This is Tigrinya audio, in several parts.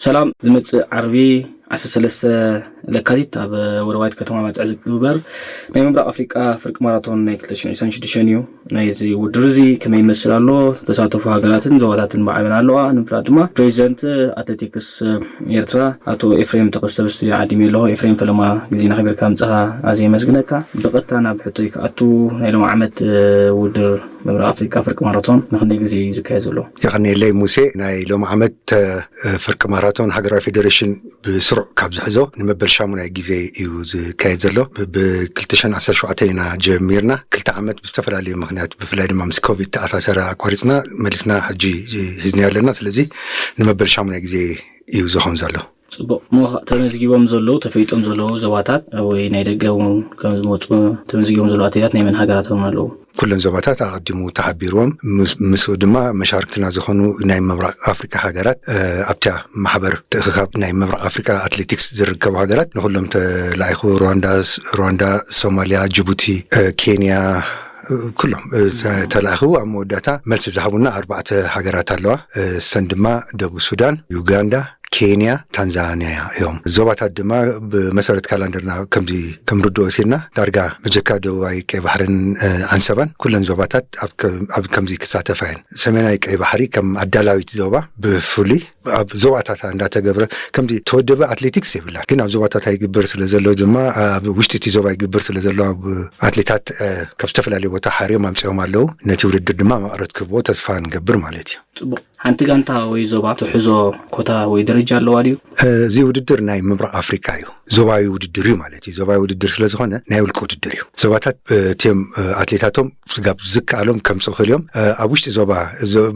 ሰላም። ዝመጽእ ዓርቢ ዓሰርተ ሰለስተ ለካቲት ኣብ ወደባዊት ከተማ ባጽዕ ዝግበር ናይ ምብራቕ ኣፍሪቃ ፍርቂ ማራቶን ናይ ክልተ ሽሕን ዕስራን ሽዱሽተን እዩ። ናይዚ ውድድር እዚ ከመይ ይመስል ኣሎ? ተሳተፉ ሃገራትን ዞባታትን ብዓብን ኣለዋ። ንምፍላጥ ድማ ፕሬዚደንት ኣትሌቲክስ ኤርትራ ኣቶ ኤፍሬም ተኸስተ ኣብ ስቱድዮ ዓዲመዮ ኣለኹ። ኤፍሬም፣ ፈለማ ግዜና ኣኽቢርካ ምጻኻ ኣዝየ የመስግነካ። ብቐጥታ ናብ ሕቶይ ክኣቱ፣ ናይ ሎም ዓመት ውድድር ምብራቕ ኣፍሪቃ ፍርቂ ማራቶን ንኽንደይ ግዜ እዩ ዝካየድ ዘሎ? የቐንየለይ ሙሴ። ናይ ሎም ዓመት ፍርቂ ማራቶን ሃገራዊ ፌደሬሽን ብስሩዕ ካብ ዝሕዞ ንመበል ሻሙናይ ግዜ እዩ ዝካየድ ዘሎ። ብ ክልተ ሽሕን ዓሰርተ ሸውዓተን ኢና ጀሚርና። ክልተ ዓመት ብዝተፈላለዩ ምኽንያት፣ ብፍላይ ድማ ምስ ኮቪድ ተኣሳሰረ፣ ኣቋሪፅና፣ መሊስና ሕጂ ሒዝናዮ ኣለና። ስለዚ ንመበል ሻሙናይ ግዜ እዩ ዝኸውን ዘሎ። ጽቡቕ። እሞ ተመዝጊቦም ዘለዉ፣ ተፈሊጦም ዘለዉ ዞባታት ወይ ናይ ደገ እውን ከም ዝመጹ፣ ተመዝጊቦም ዘለዉ ኣትሌታት ናይ መን ሃገራት እዮም ኣለዉ? ኩለን ዞባታት ኣቐዲሙ ተሓቢርዎም፣ ምስ- ምስኡ ድማ መሻርክትና ዝኾኑ ናይ ምብራቕ ኣፍሪካ ሃገራት ኣብታ ማሕበር ትእኽኻብ ናይ ምብራቕ ኣፍሪካ ኣትሌቲክስ ዝርከቡ ሃገራት ንኩሎም ተላኢኹ። ሩዋንዳ፣ ሩዋንዳ፣ ሶማልያ፣ ጅቡቲ፣ ኬንያ፣ ኩሎም ተላኢኹ። ኣብ መወዳእታ መልሲ ዝሃቡና ኣርባዕተ ሃገራት ኣለዋ። እሰን ድማ ደቡብ ሱዳን፣ ዩጋንዳ፣ ኬንያ፣ ታንዛንያ እዮም። ዞባታት ድማ ብመሰረት ካላንደርና ከምዚ ከም ርድኦ ወሲድና፣ ዳርጋ ብጀካ ደቡባዊ ቀይ ባሕርን ዓንሰባን ኩለን ዞባታት ኣብ ከምዚ ክሳተፋ እየን። ሰሜናዊ ቀይ ባሕሪ ከም ኣዳላዊት ዞባ ብፍሉይ ኣብ ዞባታት እንዳተገብረ፣ ከምዚ ተወደበ ኣትሌቲክስ የብላን፣ ግን ኣብ ዞባታት ኣይግበር ስለ ዘሎ ድማ፣ ኣብ ውሽጢ እቲ ዞባ ይግበር ስለ ዘሎ፣ ኣብ ኣትሌታት ካብ ዝተፈላለዩ ቦታ ሓርዮም ኣምፅኦም ኣለዉ። ነቲ ውድድር ድማ መቐረት ክህብዎ ተስፋ ንገብር ማለት እዩ። ጽቡቕ። ሓንቲ ጋንታ ወይ ዞባ ትሕዞ ኮታ ወይ ደረጃ ኣለዋ ድዩ? እዚ ውድድር ናይ ምብራቕ ኣፍሪካ እዩ። ዞባዊ ውድድር እዩ ማለት እዩ። ዞባዊ ውድድር ስለ ዝኾነ ናይ ውልቂ ውድድር እዩ። ዞባታት እቲዮም ኣትሌታቶም ስጋብ ዝከኣሎም ከምፅኡ ክእል እዮም ኣብ ውሽጢ ዞባ።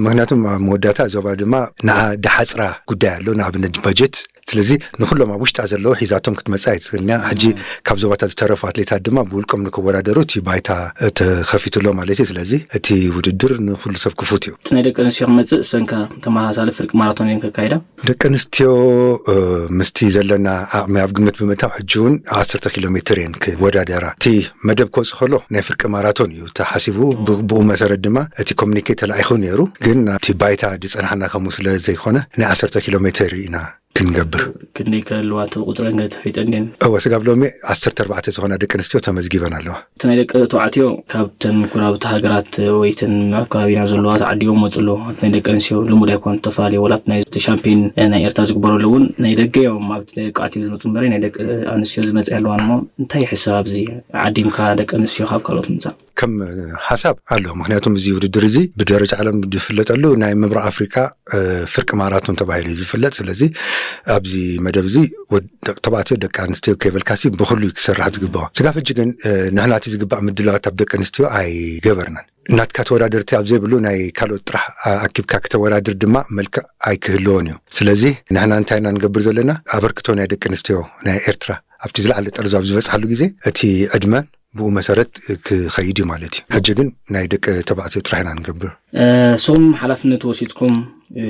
ምክንያቱም ኣብ መወዳእታ ዞባ ድማ ንዓ ዳሓፅራ ጉዳይ ኣሎ። ንኣብነት በጀት። ስለዚ ንኩሎም ኣብ ውሽጣ ዘለዉ ሒዛቶም ክትመፅእ ኣይትኽእልን እያ። ሕጂ ካብ ዞባታት ዝተረፉ ኣትሌታት ድማ ብውልቆም ንክወዳደሩ እቲ ባይታ ተኸፊቱ ኣሎ ማለት እዩ። ስለዚ እቲ ውድድር ንኩሉ ሰብ ክፉት እዩ። እቲ ናይ ደቂ ኣንስትዮ ክመፅእ፣ እሰንከ ተመሳሳሊ ፍርቂ ማራቶን እየን ከካይዳ? ደቂ ኣንስትዮ ምስቲ ዘለና ዓቕሚ ኣብ ግምት ብምእታው ሕጂ እውን ዓሰርተ ኪሎ ሜትር እየን ክወዳደራ። እቲ መደብ ክወፅእ ከሎ ናይ ፍርቂ ማራቶን እዩ ተሓሲቡ። ብኡ መሰረት ድማ እቲ ኮሚኒኬ ተላኢኹ ነይሩ፣ ግን ናብቲ ባይታ ዝፀናሕና ከምኡ ስለ ዘይኮነ ናይ ዓሰርተ ኪሎ ሜትር ኢና ክንገብር። ክንደይ ከልዋ እቲ ቁፅረን ገ ተፈሊጠን ድየን? እወ፣ ስጋብ ሎሚ ዓሰርተ ኣርባዕተ ዝኾና ደቂ ኣንስትዮ ተመዝጊበን ኣለዋ። እቲ ናይ ደቂ ተባዕትዮ ካብተን ኩራብቲ ሃገራት ወይ ተን ኣብ ከባቢና ዘለዋ ተዓዲቦም መፁ ኣለዉ። እቲ ናይ ደቂ ኣንስትዮ ልሙድ ኣይኮን፣ ተፈላለየ፣ ወላ ናይ ሻምፒዮን ናይ ኤርትራ ዝግበረሉ እውን ናይ ደገ እዮም። ኣብቲ ናይ ደቂ ተባዕትዮ ዝመፁ እምበረ ናይ ደቂ ኣንስትዮ ዝመፀ ኣለዋን። እሞ እንታይ ይሕሰብ ኣብዚ ዓዲምካ ደቂ ኣንስትዮ ካብ ካልኦት ምምፃእ? ከም ሓሳብ ኣሎ። ምክንያቱም እዚ ውድድር እዚ ብደረጃ ዓለም ዝፍለጠሉ ናይ ምብራቕ ኣፍሪካ ፍርቂ ማራቶን ተባሂሉ እዩ ዝፍለጥ። ስለዚ ኣብዚ መደብ እዚ ተባዕትዮ ደቂ ኣንስትዮ ከይበልካሲ ብኩሉ ክሰራሕ ዝግባኦ። ስጋብ ሕጂ ግን ንሕና እቲ ዝግባእ ምድላዋት ኣብ ደቂ ኣንስትዮ ኣይገበርናን። ናትካ ተወዳደርቲ ኣብ ዘይብሉ ናይ ካልኦት ጥራሕ ኣኪብካ ክተወዳድር ድማ መልክዕ ኣይክህልዎን እዩ። ስለዚ ንሕና እንታይ ኢና ንገብር ዘለና? ኣበርክቶ ናይ ደቂ ኣንስትዮ ናይ ኤርትራ ኣብቲ ዝለዓለ ጠርዙ ኣብ ዝበፅሓሉ ግዜ እቲ ዕድመ ብኡ መሰረት ክኸይድ እዩ ማለት እዩ። ሕጂ ግን ናይ ደቂ ተባዕትዮ ጥራሕ ኢና ንገብር። ሶም ሓላፍነት ወሲድኩም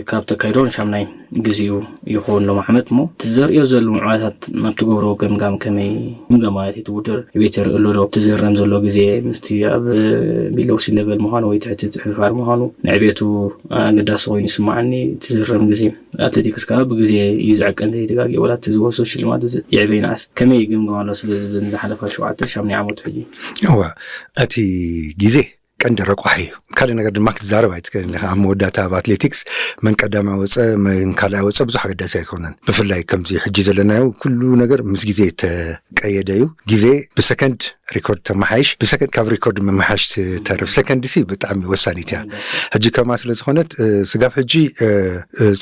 ካብ ተካይዶ ንሻምናይ ግዜኡ ይኸውን ሎም ዓመት። እሞ እቲ ዘርእዮ ዘሎ ምዕባለታት ናብ ትገብሮ ገምጋም ከመይ ግምገማ እቲ ውድድር ቤት የርኢ ኣሎ ዶ? እቲ ዝህረም ዘሎ ግዜ ምስቲ ኣብ ቢሎው ሲ ሌቨል ምዃኑ ወይ ትሕቲ ትሕፍፋር ምዃኑ ንዕቤቱ ኣገዳሲ ኮይኑ ይስምዓኒ። እቲ ዝህረም ግዜ ኣትሌቲክስ ከዓ ብግዜ እዩ ዝዕቀ እንተይተጋግየ፣ ወላ እቲ ዝወስዶ ሽልማት እዚ ይዕበ ይንኣስ ከመይ ይግምገም ኣሎ? ስለዚ ዝሓለፋ ሸውዓተ ሻምናይ ዓመቱ ሕጂ እዋ እቲ ግዜ ቀንዲ ረቋሒ እዩ። ካልእ ነገር ድማ ክትዛረብ ኣይትክእልን ኢኻ። ኣብ መወዳእታ ኣብ ኣትሌቲክስ መን ቀዳማይ ወፀ፣ መን ካልኣይ ወፀ ብዙሕ ኣገዳሲ ኣይኮነን። ብፍላይ ከምዚ ሕጂ ዘለናዮ ኩሉ ነገር ምስ ግዜ እተቀየደ እዩ። ግዜ ብሰከንድ ሪኮርድ ተመሓይሽ፣ ብሰከንድ ካብ ሪኮርድ ምምሓሽ ትተርፍ። ሰከንድ ሲ ብጣዕሚ ወሳኒት እያ። ሕጂ ከማ ስለ ዝኾነት ስጋብ ሕጂ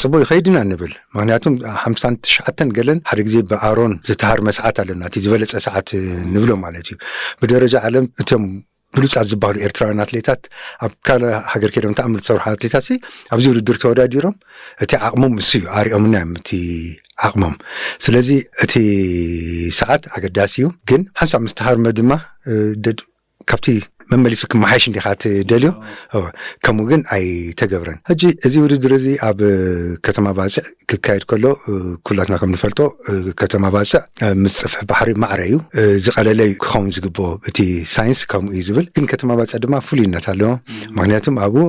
ፅቡቅ ይኸይድና ንብል። ምክንያቱም ሓምሳን ትሽዓተን ገለን ሓደ ግዜ ብኣሮን ዝተሃርመ ሰዓት ኣለና፣ እቲ ዝበለፀ ሰዓት ንብሎ ማለት እዩ። ብደረጃ ዓለም እቶም ብሉፃት ዝበሃሉ ኤርትራውያን ኣትሌታት ኣብ ካልእ ሃገር ከይዶም ተኣምር ዝሰርሑ ኣትሌታት ሲ ኣብዚ ውድድር ተወዳዲሮም እቲ ዓቕሞም እሱ እዩ ኣሪኦምና እዮም እቲ ዓቕሞም። ስለዚ እቲ ሰዓት ኣገዳሲ እዩ፣ ግን ሓንሳብ ምስ ተሃርመ ድማ ካብቲ መመሊሱ ክመሓይሽ እንዲኻ ትደልዮ። ከምኡ ግን ኣይተገብረን። ሕጂ እዚ ውድድር እዚ ኣብ ከተማ ባፅዕ ክካየድ ከሎ ኩላትና ከም ንፈልጦ ከተማ ባፅዕ ምስ ፅፍሒ ባሕሪ ማዕረ እዩ። ዝቐለለ ክኸውን ዝግብኦ፣ እቲ ሳይንስ ከምኡ እዩ ዝብል። ግን ከተማ ባፅዕ ድማ ፍሉይነት ኣለዎ። ምክንያቱም ኣብኡ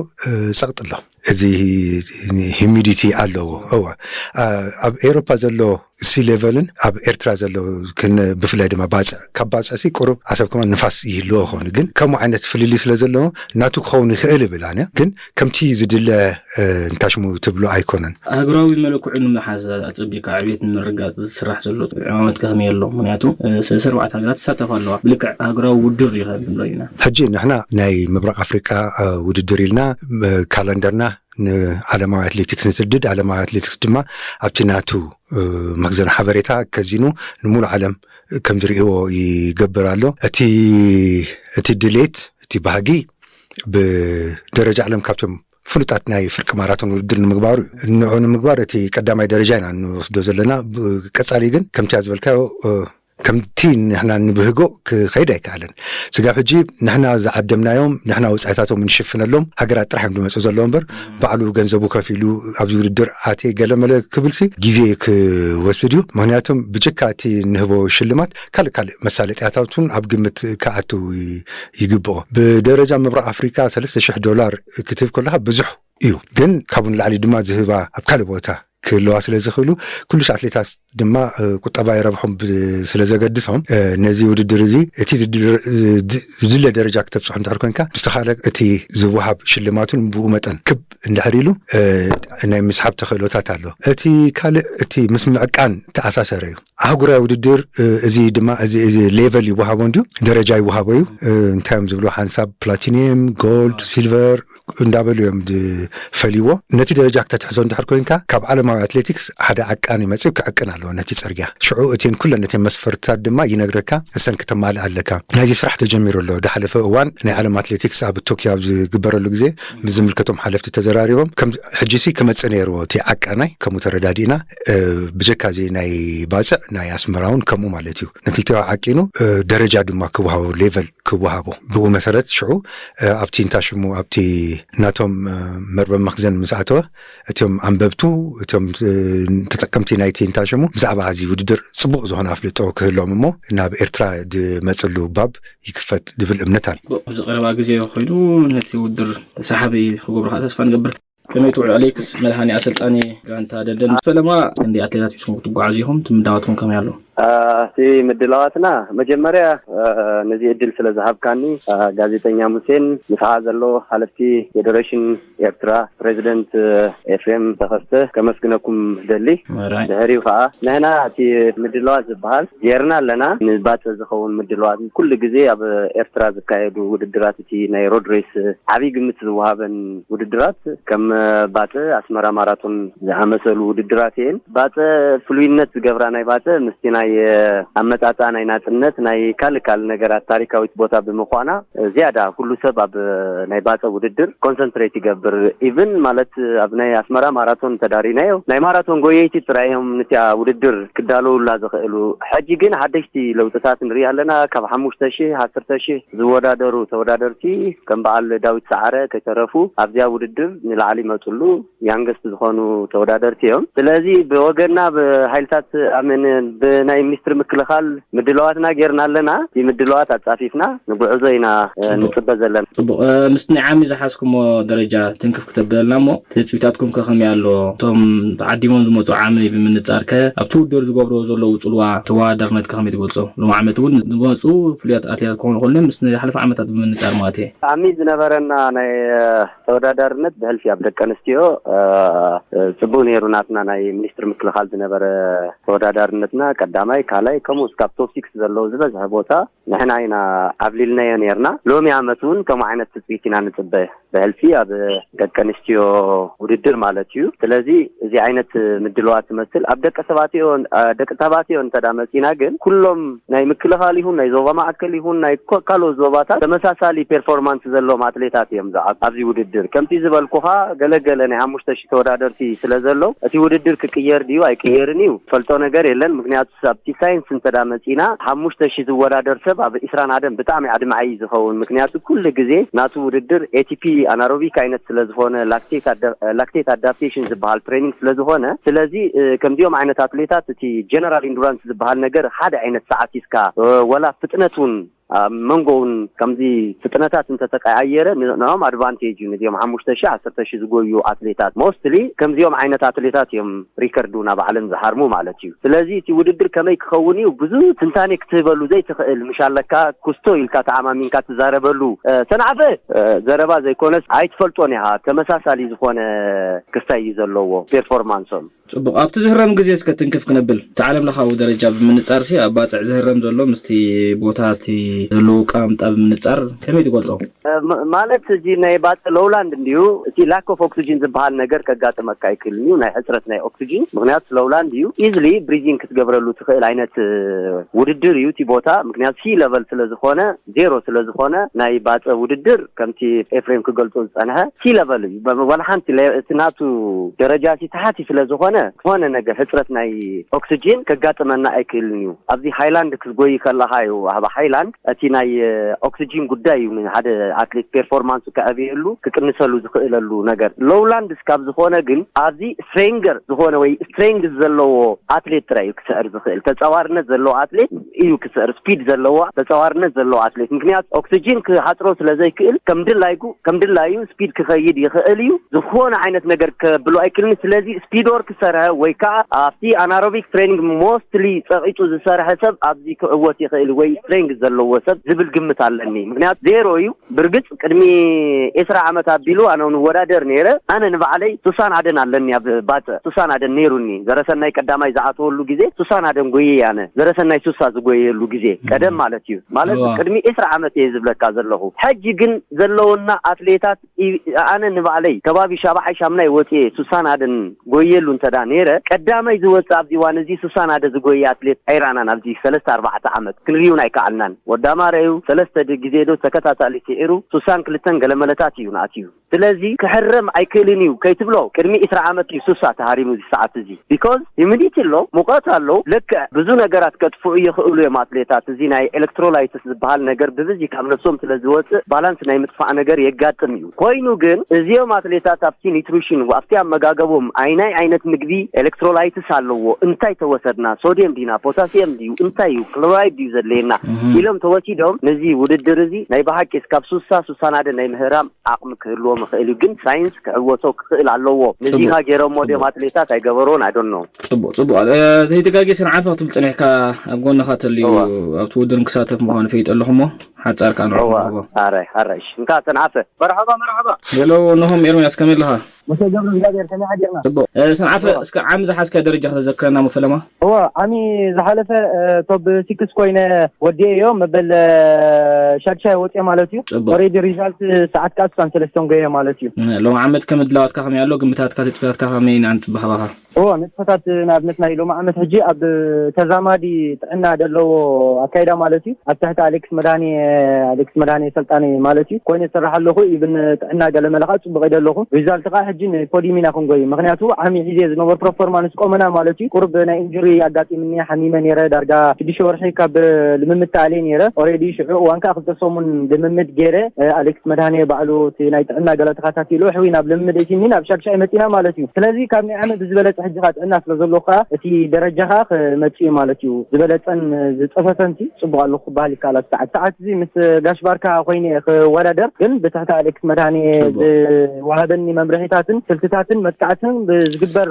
ፀቕጢ ኣሎ። እዚ ሂሚዲቲ ኣለዎ። እወ፣ ኣብ ኤውሮፓ ዘሎ ሲ ሌቨልን ኣብ ኤርትራ ዘሎ፣ ብፍላይ ድማ ባፅዕ፣ ካብ ባፅዕ ሲ ቁሩብ ዓሰብ ከማን ንፋስ ይህልዎ ኾኑ፣ ግን ከምኡ ዓይነት ፍልልይ ስለ ዘለዎ ናቱ ክኸውን ይኽእል እብል ኣነ። ግን ከምቲ ዝድለ እንታሽሙ ትብሎ ኣይኮነን። ኣህጉራዊ መለክዑ ንምሓዝ ኣጸቢካ ዕብየት ንምርጋጽ ዝስራሕ ዘሎ ዕማመት ከመይ ኣሎ? ምክንያቱ ሰለስተ ኣርባዕተ ሃገራት ይሳተፋ ኣለዋ። ብልክዕ ኣህጉራዊ ውድድር እዩ ንብሎ ኢና። ሕጂ ንሕና ናይ ምብራቕ ኣፍሪቃ ውድድር ኢልና ካላንደርና ንዓለማዊ ኣትሌቲክስ ንስድድ፣ ዓለማዊ ኣትሌቲክስ ድማ ኣብቲ ናቱ መኽዘን ሓበሬታ ከዚኑ ንሙሉ ዓለም ከም ዝርእይዎ ይገብር ኣሎ። እቲ እቲ ድሌት እቲ ባህጊ ብደረጃ ዓለም ካብቶም ፍሉጣት ናይ ፍርቂ ማራቶን ውድድር ንምግባሩ እዩ። ንዑ ንምግባር እቲ ቀዳማይ ደረጃ ኢና እንወስዶ ዘለና። ቀፃሊ ግን ከምቲ ዝበልካዮ ከምቲ ንሕና ንብህጎ ክኸይድ ኣይከኣለን። ስጋብ ሕጂ ንሕና ዝዓደምናዮም ንሕና ውፃኢታቶም ንሽፍነሎም ሃገራት ጥራሕ እዮም ዝመፁ ዘለዎ እምበር ባዕሉ ገንዘቡ ከፊሉ ኣብዚ ውድድር ኣትየ ገለመለ ክብልሲ ግዜ ክወስድ እዩ። ምክንያቱም ብጀካ እቲ ንህቦ ሽልማት ካልእ ካልእ መሳለጥያታት እውን ኣብ ግምት ክኣቱ ይግብኦ። ብደረጃ ምብራቕ ኣፍሪካ ሰለስተ ሽሕ ዶላር ክትህብ ከለካ ብዙሕ እዩ፣ ግን ካብኡ ንላዕሊ ድማ ዝህባ ኣብ ካልእ ቦታ ክህልዋ ስለ ዝኽእሉ ኩሉሽ ኣትሌታት ድማ ቁጠባዊ ረብሖም ስለ ዘገድሶም ነዚ ውድድር እዚ እቲ ዝድለ ደረጃ ክተብፅሑ እንድሕር ኮንካ ምስተኻለ እቲ ዝወሃብ ሽልማቱን ብኡ መጠን ክብ እንድሕር ኢሉ ናይ ምስሓብ ተኽእሎታት ኣሎ። እቲ ካልእ እቲ ምስ ምዕቃን ተኣሳሰረ እዩ። ኣህጉራዊ ውድድር እዚ ድማ እዚ ሌቨል ይወሃቦ እንድዩ፣ ደረጃ ይወሃቦ እዩ። እንታይ እዮም ዝብሉ ሓንሳብ ፕላቲኒየም፣ ጎልድ፣ ሲልቨር እንዳበሉ እዮም ዝፈልይዎ። ነቲ ደረጃ ክተትሕዞ እንድሕር ኮይንካ ካብ ዓለማዊ ኣትሌቲክስ ሓደ ዓቃኒ መፅኡ ክዕቅን ኣለዎ ነቲ ፅርግያ። ሽዑ እቲን ኩለን ነቲ መስፈርትታት ድማ ይነግረካ፣ እሰን ክተማልእ ኣለካ። ናይዚ ስራሕ ተጀሚሩ ኣሎ። ዝሓለፈ እዋን ናይ ዓለም ኣትሌቲክስ ኣብ ቶኪዮ ኣብ ዝግበረሉ ግዜ ምስ ዝምልከቶም ሓለፍቲ ተዘራሪቦም ከም ሕጂሲ ክመፅእ ነይርዎ እቲ ዓቃናይ ከምኡ ተረዳዲእና። ብጀካ እዚ ናይ ባፅዕ ናይ ኣስመራ እውን ከምኡ ማለት እዩ። ነክልቲዋ ዓቂኑ ደረጃ ድማ ክወሃቦ ሌቨል ክወሃቦ ብኡ መሰረት ሽዑ ኣብቲ እንታ ሽሙ ኣብቲ ናቶም መርበብ መክዘን ምስ ኣተወ እቶም ኣንበብቱ እቶም ተጠቀምቲ ናይቲ እንታ ሽሙ ብዛዕባ እዚ ውድድር ፅቡቕ ዝኾነ ኣፍልጦ ክህሎም እሞ ናብ ኤርትራ ዝመፅሉ ባብ ይክፈት ዝብል እምነት ኣሎ። ኣብዚ ቀረባ ግዜ ኮይኑ ነቲ ውድድር ሰሓቢ ክገብሩ ከዓ ተስፋ ንገብር። ከመይ ትውዕሉ ኣሌክስ መድሃኒ ኣሰልጣኒ ጋንታ ደደን ፈለማ እንዲ ኣትሌታት ሒዝኩም ክትጓዓዙ ኢኹም ትምዳዋትኩም ከመይ ኣሎ? እቲ ምድላዋትና መጀመርያ ነዚ እድል ስለ ዝሃብካኒ ጋዜጠኛ ሙሴን ምስዓ ዘሎ ሓለፍቲ ፌደሬሽን ኤርትራ ፕሬዚደንት ኤፍሬም ተኸስተ ከመስግነኩም ደሊ። ድሕሪኡ ከዓ ንህና እቲ ምድላዋት ዝበሃል ጌርና ኣለና። ንባፀ ዝኸውን ምድላዋት ኩሉ ግዜ ኣብ ኤርትራ ዝካየዱ ውድድራት እቲ ናይ ሮድ ሬስ ዓብይ ግምት ዝወሃበን ውድድራት ከም ባፀ ኣስመራ ማራቶን ዝኣመሰሉ ውድድራት እየን። ባፀ ፍሉይነት ዝገብራ ናይ ባፀ ምስቲ ናይ ኣመፃፃ ናይ ናፅነት ናይ ካልእ ካልእ ነገራት ታሪካዊት ቦታ ብምኳና ዝያዳ ኩሉ ሰብ ኣብ ናይ ባፀ ውድድር ኮንሰንትሬት ይገብር። ኢቭን ማለት ኣብ ናይ ኣስመራ ማራቶን ተዳሪናዮ ናይ ማራቶን ጎየይቲ ጥራይ እዮም ንቲያ ውድድር ክዳለውላ ዝኽእሉ። ሕጂ ግን ሓደሽቲ ለውጥታት ንርኢ ኣለና። ካብ ሓሙሽተ ሺህ ዓሰርተ ሺህ ዝወዳደሩ ተወዳደርቲ ከም በዓል ዳዊት ሰዓረ ከይተረፉ ኣብዚያ ውድድር ንላዕሊ ይመፅሉ ያንገስት ዝኾኑ ተወዳደርቲ እዮም። ስለዚ ብወገንና ብሓይልታት ኣምን ብናይ ሚኒስትሪ ምክልኻል ምድለዋትና ጌርና ኣለና። እቲ ምድለዋት ኣፃፊፍና ንጉዕዞ ኢና ንፅበ ዘለና። ፅቡቕ። ምስቲ ናይ ዓሚ ዝሓዝኩሞ ደረጃ ትንክፍ ክተብለና እሞ ትፅቢታትኩም ከ ከመይ ኣሎ? እቶም ተዓዲሞም ዝመፁ ዓሚ ብምንፃር ከ ኣብቲ ውድድር ዝገብርዎ ዘለዉ ፅልዋ ተወዳዳርነት ከ ከመይ ትገልፆ? ሎም ዓመት እውን ዝመፁ ፍሉያት ኣትሌታት ክኾኑ ከሎ ምስ ናይ ዝሓለፈ ዓመታት ብምንፃር ማለት እየ። ዓሚ ዝነበረና ናይ ተወዳዳርነት ብሕልፊ ኣብ ደቂ ኣንስትዮ ፅቡቅ ነይሩ። ናትና ናይ ሚኒስትሪ ምክልኻል ዝነበረ ተወዳዳርነትና ቀዳማይ፣ ካልኣይ ከምኡ እስካብ ቶፕ ሲክስ ዘለዉ ዝበዝሐ ቦታ ንሕና ኢና ዓብሊልናዮ ነይርና። ሎሚ ዓመት እውን ከምኡ ዓይነት ትፅቢት ኢና ንፅበ። ብሕልፊ ኣብ ደቂ ኣንስትዮ ውድድር ማለት እዩ። ስለዚ እዚ ዓይነት ምድለዋት ትመስል ኣብ ደቂ ተባትዮ ደቂ ተባትዮ እንተዳ መፂና ግን ኩሎም ናይ ምክልኻል ይኹን ናይ ዞባ ማእከል ይኹን ናይ ካልኦት ዞባታት ተመሳሳሊ ፔርፎርማንስ ዘለዎም ኣትሌታት እዮም ኣብዚ ውድድር። ከምቲ ዝበልኩኻ ገለገለ ናይ ሓሙሽተ ሺህ ተወዳደርቲ ስለ ዘለዉ እቲ ውድድር ክቅየር ድዩ ኣይቅየርን እዩ ፈልጦ ነገር የለን። ምክንያቱ ኣብቲ ሳይንስ እንተዳ መፂና ሓሙሽተ ሺህ ዝወዳደር ሰብ ኣብ ዒስራን ሓደን ብጣዕሚ ኣድማዒ እዩ ዝኸውን። ምክንያቱ ኩሉ ግዜ ናቱ ውድድር ኤቲፒ ኣናሮቢክ ዓይነት ስለ ዝኾነ ላክቴት ኣዳፕቴሽን ዝበሃል ትሬኒንግ ስለ ዝኾነ ስለዚ ከምዚኦም ዓይነት ኣትሌታት እቲ ጀነራል ኢንዱራንስ ዝበሃል ነገር ሓደ ዓይነት ሰዓት ሒዝካ ወላ ፍጥነት እውን ኣብ መንጎ እውን ከምዚ ፍጥነታት እንተተቀያየረ ንኦም ኣድቫንቴጅ እዩ። ነዚኦም ሓሙሽተ ሺህ ዓሰርተ ሺህ ዝጎዩ ኣትሌታት ሞስትሊ ከምዚኦም ዓይነት ኣትሌታት እዮም ሪከርድ እውን ኣብ ዓለም ዝሃርሙ ማለት እዩ። ስለዚ እቲ ውድድር ከመይ ክኸውን እዩ ብዙ ትንታኔ ክትህበሉ ዘይትኽእል፣ ምሽ ኣለካ ኩስቶ ኢልካ ተዓማሚንካ ትዛረበሉ ሰንዓፈ ዘረባ ዘይኮነስ ኣይትፈልጦን ኢኻ። ተመሳሳሊ ዝኾነ ክስታይ እዩ ዘለዎ ፔርፎርማንሶም። ጽቡቕ። ኣብቲ ዝህረም ግዜ እስከ ትንክፍ ክነብል፣ እቲ ዓለም ለኻዊ ደረጃ ብምንጻርሲ ኣብ ባጽዕ ዝህረም ዘሎ ምስቲ ቦታ እቲ ዘለዎ ኣቀማምጣ ብምንጻር ከመይ ትገልጾ? ማለት እዚ ናይ ባጽዕ ሎውላንድ እንድዩ፣ እቲ ላክ ኦፍ ኦክሲጂን ዝበሃል ነገር ከጋጥመካ ኣይክእልን እዩ፣ ናይ ሕጽረት ናይ ኦክሲጂን። ምክንያቱ ሎውላንድ እዩ፣ ኢዝሊ ብሪዚንግ ክትገብረሉ ትኽእል ዓይነት ውድድር እዩ እቲ ቦታ። ምክንያቱ ሲ ለቨል ስለ ዝኾነ፣ ዜሮ ስለ ዝኾነ ናይ ባጽዕ ውድድር ከምቲ ኤፍሬም ክገልጾ ዝጸንሐ ሲ ለቨል እዩ። ዋላ ሓንቲ እቲ ናቱ ደረጃ ሲ ተሓቲ ስለ ዝኾነ ዝኾነ ነገር ሕጽረት ናይ ኦክሲጂን ከጋጥመና ኣይክእልን እዩ። ኣብዚ ሃይላንድ ክትጎይ ከለኻ እዩ ኣብ ሃይላንድ እቲ ናይ ኦክሲጂን ጉዳይ እዩ ንሓደ ኣትሌት ፔርፎርማንሱ ከዕብየሉ ክቅንሰሉ ዝኽእለሉ ነገር። ሎውላንድ እስካብ ዝኾነ ግን ኣብዚ ስትሬንገር ዝኾነ ወይ ስትሬንግ ዘለዎ ኣትሌት ጥራይ እዩ ክስዕር ዝኽእል። ተጻዋርነት ዘለዎ ኣትሌት እዩ ክስዕር፣ ስፒድ ዘለዎ ተጻዋርነት ዘለዎ ኣትሌት። ምክንያቱ ኦክሲጂን ክሓጽሮ ስለ ዘይክእል ከም ድላይጉ ከም ድላዩ ስፒድ ክኸይድ ይኽእል እዩ። ዝኾነ ዓይነት ነገር ከብሎ ኣይክእልን። ስለዚ ስፒድ ወርክ ዝሰርሐ ወይ ከዓ ኣብቲ ኣናሮቢክ ትሬኒንግ ሞስትሊ ጸቂጡ ዝሰርሐ ሰብ ኣብዚ ክዕወት ይኽእል ወይ ስትሬንግ ዘለዎ ሰብ ዝብል ግምት ኣለኒ። ምክንያቱ ዜሮ እዩ። ብርግጽ ቅድሚ ዕስራ ዓመት ኣቢሉ ኣነ እውን እወዳደር ነይረ። ኣነ ንባዕለይ ሱሳን ኣደን ኣለኒ ኣብ ባጽዕ ሱሳን ኣደን ነይሩኒ። ዘረሰናይ ቀዳማይ ዝኣተወሉ ግዜ ሱሳን ኣደን ጎየ ኣነ። ዘረሰናይ ሱሳ ዝጎየሉ ግዜ ቀደም ማለት እዩ። ማለት ቅድሚ ዕስራ ዓመት እየ ዝብለካ ዘለኹ። ሕጂ ግን ዘለውና ኣትሌታት ኣነ ንባዕለይ ከባቢ ሻብዓይ ሻምናይ ወፅየ ሱሳን ኣደን ጎየሉ እንተዳ ነይረ ቀዳማይ ዝወፅእ ኣብዚ ዋን እዚ ሱሳን ኣደ ዝጎየ ኣትሌት ኣይራናን ኣብዚ ሰለስተ ኣርባዕተ ዓመት ክንሪዩን ኣይከኣልናን። ወዳማረ እዩ ሰለስተ ግዜ ዶ ተከታታሊ ስዒሩ ሱሳን ክልተን ገለመለታት እዩ ንኣትዩ። ስለዚ ክሕረም ኣይክእልን እዩ ከይትብሎ ቅድሚ ዕስራ ዓመት እዩ ሱሳ ተሃሪሙ እዚ ሰዓት እዚ። ቢኮዝ ሂሚዲቲ ኣሎ፣ ሙቐት ኣሎ። ልክዕ ብዙ ነገራት ከጥፍኡ ይኽእሉ እዮም ኣትሌታት። እዚ ናይ ኤሌክትሮላይትስ ዝበሃል ነገር ብብዚ ካብ ነብሶም ስለ ዝወፅእ ባላንስ ናይ ምጥፋእ ነገር የጋጥም እዩ። ኮይኑ ግን እዚኦም ኣትሌታት ኣብቲ ኒትሪሽን ኣብቲ ኣመጋገቦም ኣይናይ ዓይነት ምግቢ ኤሌክትሮላይትስ ኣለዎ፣ እንታይ ተወሰድና፣ ሶድየም ዲና ፖታሲየም ድዩ እንታይ እዩ ክሎራይድ ድዩ ዘድለየና ኢሎም ተወሲዶም ነዚ ውድድር እዚ ናይ ብሓቂ እስካብ ሱሳ ሱሳን ሓደ ናይ ምህራም ዓቕሚ ክህልዎም ይኽእል እዩ። ግን ሳይንስ ክዕወቶ ክኽእል ኣለዎ። ነዚኻ ገይሮሞ ድዮም ኣትሌታት ኣይገበርዎን? ኣይ ዶንት ኖ። ጽቡቕ ጽቡቕ። ዘይተጋጌ ሰንዓፈ ክትብል ጸኒሕካ ኣብ ጎንኻ ተልዩ ኣብቲ ውድድር ክሳተፍ ምዃኑ ፈይጠ ኣለኹ እሞ ሓጻር ከኣ ንዕኡ ንረኽቦ። ኣረ ኣረ እሺ እንካ ሰንዓፈ። መርሓባ መርሓባ። ሄሎ እነሆም ኤርምያስ ከመይ ኣለኻ? ሙሴ ገብረ እግዚኣብሔር ከመይ ሓዲርና? ጽቡቕ። ሰንዓፈ እስከ ዓሚ ዝሓዝካ ደረጃ ከተዘክረና እሞ ፈለማ። እወ ዓሚ ዝሓለፈ ቶብ ሲክስ ኮይነ ወዲኤዮ መበል ሻድሻይ ወፅኤ ማለት እዩ። ጽቡቕ። ኦሬዲ ሪዛልት ሰዓት ከዓ ስሳን ሰለስተን ጎየ ማለት እዩ። ሎሚ ዓመት ከመይ ድላዋትካ ከመይ ኣሎ? ግምታትካ ትፅቢታትካ ከመይ ኢና ንፅበ ካባኻ? እወ ንጥፈታት ንኣብነት ናይ ሎሚ ዓመት ሕጂ ኣብ ተዛማዲ ጥዕና ዘለዎ ኣካይዳ ማለት እዩ ኣብ ትሕቲ ኣሌክስ መድሃኒ ኣሌክስ መድሃኒ ሰልጣኒ ማለት እዩ ኮይነ ዝሰርሕ ኣለኹ። ኢብን ጥዕና ገለመለ ከዓ ፅቡቅ ይደ ኣለኹ። ሪዛልት ከዓ ሕጂ ንፖዲም ኢና ክንጎይ ምክንያቱ ዓሚ ሒዜ ዝነበሩ ፐርፎርማንስ ቆመና ማለት እዩ። ቁርብ ናይ ኢንጁሪ ኣጋጢምኒ ሓሚመ ነይረ ዳርጋ ሽዱሽተ ወርሒ ካብ ልምምድ ተኣልየ ነይረ። ኦሬዲ ሽዑ እዋን ከዓ ክልተ ሰሙን ልምምድ ገይረ ኣሌክስ መድሃኔ ባዕሉ እቲ ናይ ጥዕና ገለ ተኸታቲሉ ሕዊ ናብ ልምምድ እቲኒ ናብ ሻድሻይ መፂና ማለት እዩ። ስለዚ ካብ ናይ ዓመት ብዝበለፀ ሕጂ ከዓ ጥዕና ስለ ዘለኹ ከዓ እቲ ደረጃ ከዓ ክመፅእ እዩ ማለት እዩ። ዝበለፀን ዝፀፈፈን ሲ ፅቡቅ ኣለኩ ክበሃል ይከኣል። ኣብ ሰዓት ሰዓት እዚ ምስ ጋሽ ባርካ ኮይነ ክወዳደር ግን ብትሕቲ ኣሌክስ መድሃኔ ዝወሃበኒ መምርሒታትን ስልትታትን መጥቃዕትን ብዝግበር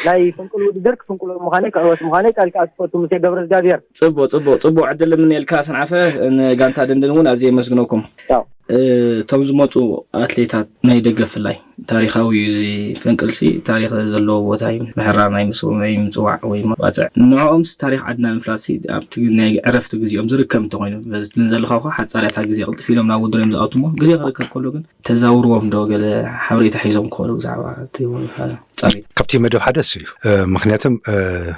ናይ ፍንቅል ውድድር ክፍንቅሎ ምዃነይ ክዕወት ምዃነይ ቃል ከዓ ክፈቱ ሙሴ ገብረ እግዚኣብሔር። ጽቡቅ ጽቡቅ ጽቡቅ ዕድል ንምንየልካ ሰንዓፈ። ንጋንታ ደንደን እውን ኣዝየ የመስግነኩም። እቶም ዝመፁ ኣትሌታት ናይ ደገ ፍላይ ታሪካዊ እዩ እዚ ፍንቅልሲ ታሪክ ዘለዎ ቦታ እዩ። ምሕራር ናይ ምስ ናይ ምፅዋዕ ወይ ባፅዕ ንዕኦምስ ታሪክ ዓድና ምፍላጥሲ ኣብቲ ናይ ዕረፍቲ ግዜኦም ዝርከብ እንተኮይኑ በዚ ትብል ዘለካ እኳ ሓፃር እያ እታ ግዜ ቅልጥፍ ኢሎም ናብ ውድድር እዮም ዝኣትዎ ግዜ ክርከብ ከሎ ግን ተዛውርዎም ዶ ገለ ሓበሬታ ሒዞም ክኸዱ ብዛዕባ እቲ ፃሬት? ካብቲ መደብ ሓደ እሱ እዩ። ምክንያቱም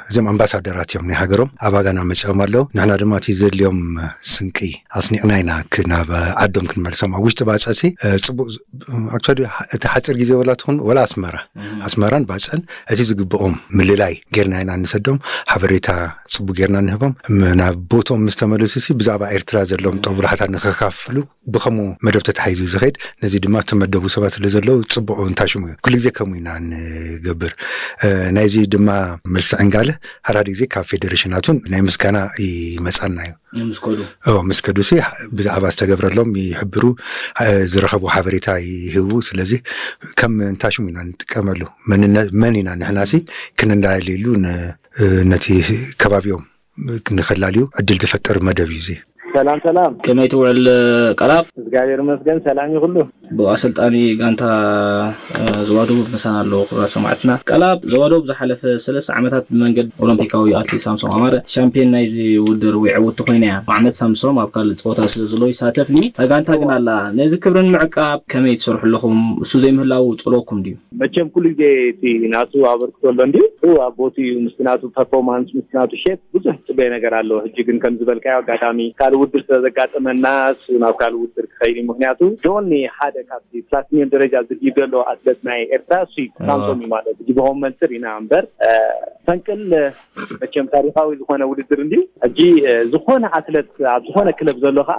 እዚኦም ኣምባሳደራት እዮም ናይ ሃገሮም ኣባጋና መፂኦም ኣለዉ። ንሕና ድማ እቲ ዘድልዮም ስንቂ ኣስኒቕና ኢና ናብ ዓዶም ክንመልሶም ኣብ ውሽጢ ባፅዕሲ ፅቡቅ። ኣክቹዋሊ እቲ ሓፂር ግዜ ወላ ትኹን ወላ ኣስመራ ኣስመራን ባፅዕን እቲ ዝግብኦም ምልላይ ጌርና ኢና ንሰዶም ሓበሬታ ፅቡቅ ጌርና ንህቦም ናብ ቦቶም ምስ ተመለሱ ሲ ብዛዕባ ኤርትራ ዘለዎም ጠብላሕታ ንኸካፍሉ ብኸምኡ መደብ ተታሒዙ ዝኸይድ ነዚ ድማ ዝተመደቡ ሰባት ስለ ዘለዉ ፅቡቅ እንታሽሙ እዩ። ኩሉ ግዜ ከምኡ ኢና ይገብር። ናይዚ ድማ መልሲ ዕንጋለ ሓራዲ ግዜ ካብ ፌደሬሽናቱን ናይ ምስጋና ይመፃና እዩ። ምስ ከዱ ምስ ከዱሲ ብዛዕባ ዝተገብረሎም ይሕብሩ፣ ዝረኸቡ ሓበሬታ ይህቡ። ስለዚ ከም እንታሽሙ ኢና ንጥቀመሉ። መን ኢና ንሕናሲ ክንዳልየሉ ነቲ ከባቢኦም ንኸላልዩ ዕድል ዝፈጥር መደብ እዩ እዚ። ሰላም ሰላም፣ ከመይ ትውዕል ቀላብ? እግዚኣብሔር ይመስገን ሰላም ይኹሉ። ብኣሰልጣኒ ጋንታ ዞባ ደቡብ ምሳና ኣለዉ ክቡራት ሰማዕትና። ቀላብ ዞባ ደቡብ ዝሓለፈ ሰለስተ ዓመታት ብመንገዲ ኦሎምፒካዊ ኣትሌት ሳምሶም ኣማረ ሻምፒዮን ናይዚ ውድድር ወይ ዕውቲ ኮይና እያ። ዓመት ሳምሶም ኣብ ካልእ ፀወታ ስለ ዘሎ ይሳተፍኒ። እታ ጋንታ ግን ኣላ። ነዚ ክብሪ ንምዕቃብ ከመይ ትሰርሑ ኣለኹም? እሱ ዘይምህላው ፀልወኩም ድዩ? መቸም ኩሉ ግዜ እቲ ናቱ ኣበርክቶ ኣሎ እንድዩ። እሱ ኣብ ቦቱ እዩ ምስቲ ናቱ ፐርፎርማንስ ምስቲ ናቱ ሼፕ ብዙሕ ትፅበዮ ነገር ኣሎ። ሕጂ ግን ከም ዝበልካዮ ኣጋጣሚ ካልእ ውድድር ስለ ዘጋጠመና እሱ ናብ ካልእ ውድድር ክኸይድ እዩ። ምክንያቱ ጆኒ ሓደ ካብቲ ፕላቲኒየም ደረጃ ዝድይብ ዘሎ ኣትለት ናይ ኤርትራ እሱ እዩ። ሳምሶም እዩ ማለት ሕጂ ብኸም መንፅር ኢና እምበር ፈንቅል መቸም ታሪካዊ ዝኾነ ውድድር እንድዩ። ሕጂ ዝኾነ ኣትለት ኣብ ዝኾነ ክለብ ዘሎ ከዓ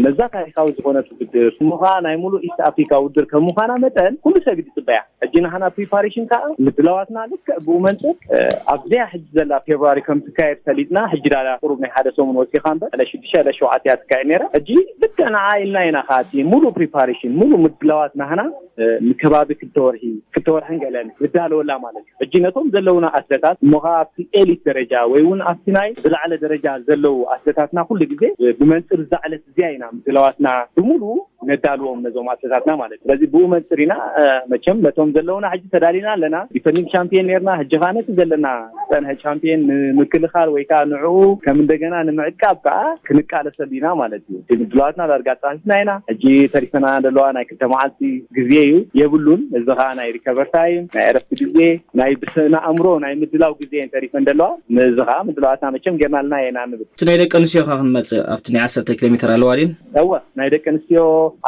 ነዛ ታሪካዊ ዝኾነት ውድድር እሞ ከዓ ናይ ሙሉእ ኢስት ኣፍሪካ ውድድር ከም ምዃና መጠን ኩሉ ሰብ እዩ ዝፅበያ። ሕጂ ንሓና ፕሪፓሬሽን ከዓ ምድላዋትና ልክዕ ብኡ መንፅር ኣብዚኣ ሕጂ ዘላ ፌብሩዋሪ ከም ትካየድ ፈሊጥና ሕጂ ዳላ ቁሩብ ናይ ሓደ ሰሙን ወሲኻ እምበር ዕለት ሽዱሽተ ዕለት ሸውዓተ እያ ትካየድ ነይራ። ሕጂ ልክዕ ንዓ ኢልና ኢና ከዓ እቲ ሙሉእ ፕሪፓሬሽን ሙሉእ ምድላዋት ናህና ንከባቢ ክልተ ወርሒ ክልተ ወርሕን ገለን ንዳለወላ ማለት እዩ። ሕጂ ነቶም ዘለውና ኣትለታት እሞ ከዓ ኣብቲ ኤሊት ደረጃ ወይ እውን ኣብቲ ናይ ዝለዓለ ደረጃ ዘለዉ ኣትለታትና ኩሉ ግዜ ብመንፅር እዛ ዕለት እዚኣ ኢና ምድላዋትና ብሙሉ ነዳልዎም ነዞም ኣትለታትና ማለት እዩ። ስለዚ ብኡ መንፅር ኢና መቸም ነቶም ዘለውና ሕጂ ተዳሊና ኣለና። ዲፈንዲንግ ሻምፒዮን ነርና፣ ሕጂ ከዓ ነቲ ዘለና ዝፀንሐ ሻምፒዮን ንምክልኻል ወይ ከዓ ንዕኡ ከም እንደገና ንምዕቃብ ከዓ ክንቃለሰሉ ኢና ማለት እዩ። እቲ ምድላዋትና ዳርጋ ኣፃሒፍና ኢና። ሕጂ ተሪፈና ዘለዋ ናይ ክልተ መዓልቲ ግዜ እዩ፣ የብሉን። እዚ ከዓ ናይ ሪከቨር ታይም ናይ ዕረፍቲ ግዜ ናይ ብስነ ኣእምሮ ናይ ምድላው ግዜ እየን ተሪፈን ዘለዋ። ነዚ ከዓ ምድላዋትና መቸም ጌርናልና ኢና ንብል። እቲ ናይ ደቂ ኣንስትዮ ከ ክንመፅእ ኣብቲ ናይ ዓሰርተ ኪሎ ሜትር ኣለዋ ድን? እወ ናይ ደቂ ኣንስትዮ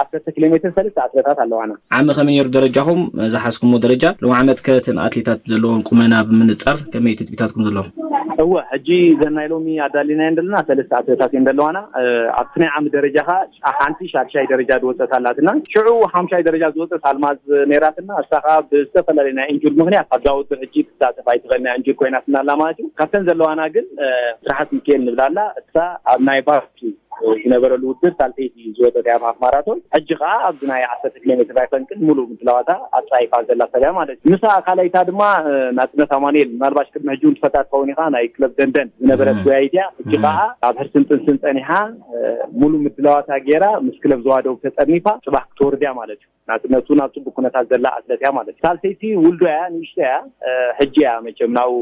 ዓሰርተ ኪሎ ሜትር ሰለስተ ኣትለታት ኣለዋና። ዓሚ ከመይ ነይሩ ደረጃኹም? ዝሓዝኩሞ ደረጃ ሎም ዓመት ከ እተን ኣትሌታት ዘለዎን ቁመና ብምንፃር ከመይ እዩ ትፅቢታትኩም ዘሎ? እወ ሕጂ ዘናይ ሎሚ ኣዳሊናየን ዘለና ሰለስተ ኣትለታት እየን ዘለዋና። ኣብቲ ናይ ዓሚ ደረጃ ከዓ ሓንቲ ሻድሻይ ደረጃ ዝወፀት ኣላትና። ሽዑ ሓምሻይ ደረጃ ዝወፀት ኣልማዝ ነይራትና። እሳ ከዓ ብዝተፈላለዩ ናይ ኢንጁርድ ምክንያት ኣብዛ ውድድር ሕጂ ትሳተፍ ኣይትኽእልን እያ፣ ኢንጁርድ ኮይናትና ኣላ ማለት እዩ። ካብተን ዘለዋና ግን ስርሓት ሚካኤል ንብላ ኣላ። እሳ ኣብ ናይ ቫርኪ ዝነበረሉ ውድድር ሳልሰይቲ ዝወፀት እያ ኣብ ማራቶን። ሕጂ ከዓ ኣብዚ ናይ ዓሰርተ ኪሎ ሜትር ናይ ፈንቅል ሙሉእ ምድላዋታ ኣፃይፋ ዘላ ሰብ እያ ማለት እዩ። ንሳ ካልኣይታ ድማ ናፅነት ኣማኑኤል፣ ምናልባሽ ቅድሚ ሕጂ እውን ትፈታ ትኸውን ኢኻ፣ ናይ ክለብ ደንደን ዝነበረት ጎያይት እያ። ሕጂ ከዓ ኣብ ሕርስን ጥንስን ፀኒሓ ሙሉእ ምድላዋታ ገይራ ምስ ክለብ ዘዋደው ተፀርኒፋ ፅባሕ ክትወርድ እያ ማለት እዩ። ናፅነቱ ናብ ፅቡቅ ኩነታት ዘላ ኣትለት እያ ማለት እዩ። ሳልሰይቲ ውልዶ እያ፣ ንእሽቶ እያ። ሕጂ እያ መቸም ናብኡ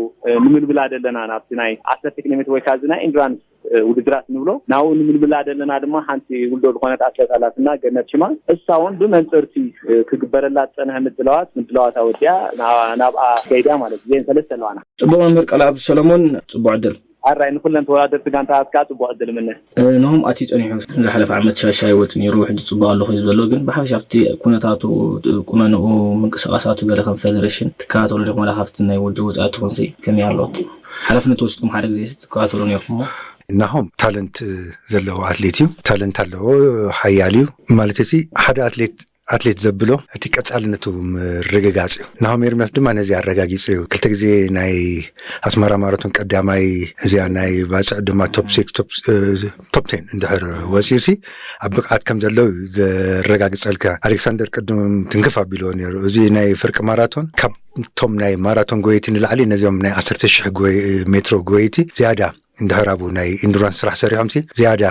ንምልምላ ዘለና ናብቲ ናይ ዓሰርተ ኪሎ ሜትር ወይ ከዓ እዚ ናይ ኢንዱራንስ ውድድራት ንብሎ ናብኡ ንምልምላ ዘለና ድማ ሓንቲ ውልዶ ዝኾነት ኣትለት ኣላትና ገነት ሽማ። እሳ እውን ብመንፅርቲ ክግበረላ ዝፀንሐ ምድላዋት ምድላዋት ኣወዲኣ ናብኣ ከይዳ ማለት እዩ። እዚአን ሰለስተ ኣለዋና። ፅቡቅ መምህር ቃልኣብ ሰሎሞን፣ ፅቡቅ ዕድል። ኣራይ ንኩለን ተወዳደርቲ ጋንታት ከዓ ፅቡቅ ዕድል እምነ። ኖሆም ኣትዩ ፀኒሑ ዝሓለፈ ዓመት ሻሻይ ወፂ ነይሩ፣ ሕጂ ፅቡቅ ኣለኹ እዩ ዝበሎ፣ ግን ብሓፈሻ ኣብቲ ኩነታቱ፣ ቁመንኡ፣ ምንቅስቃሳቱ ገለ ከም ፌደሬሽን ትከታተሉ ዲኹም? ዋላ ካብቲ ናይ ውድድር ወፃኢ ትኹንሲ ከመይ ኣለዎት? ሓላፍነት ወሲድኩም ሓደ ግዜ ትከታተሉ ነይርኩም? ናሆም ታለንት ዘለዎ ኣትሌት እዩ። ታለንት ኣለዎ፣ ሓያል እዩ ማለት ሲ ሓደ ኣትሌት ኣትሌት ዘብሎ እቲ ቀጻልነቱ ምርግጋጽ እዩ። ናሆም ኤርምያስ ድማ ነዚ ኣረጋጊጹ እዩ። ክልተ ግዜ ናይ ኣስመራ ማራቶን ቀዳማይ፣ እዚኣ ናይ ባጽዕ ድማ ቶፕ ሲክስ፣ ቶፕ ቶፕ ቴን እንድሕር ወጺኡ ሲ ኣብ ብቕዓት ከም ዘሎ እዩ ዘረጋግጸልካ። ኣሌክሳንደር ቅድም ትንክፍ ኣቢልዎ ነይሩ። እዚ ናይ ፍርቂ ማራቶን ካብቶም ናይ ማራቶን ጎየይቲ ንላዕሊ ነዚኦም ናይ ዓሰርተ ሽሕ ሜትሮ ጎየይቲ ዝያዳ እንድሕር ኣብኡ ናይ ኢንዱራንስ ስራሕ ሰሪሖምሲ ዝያዳ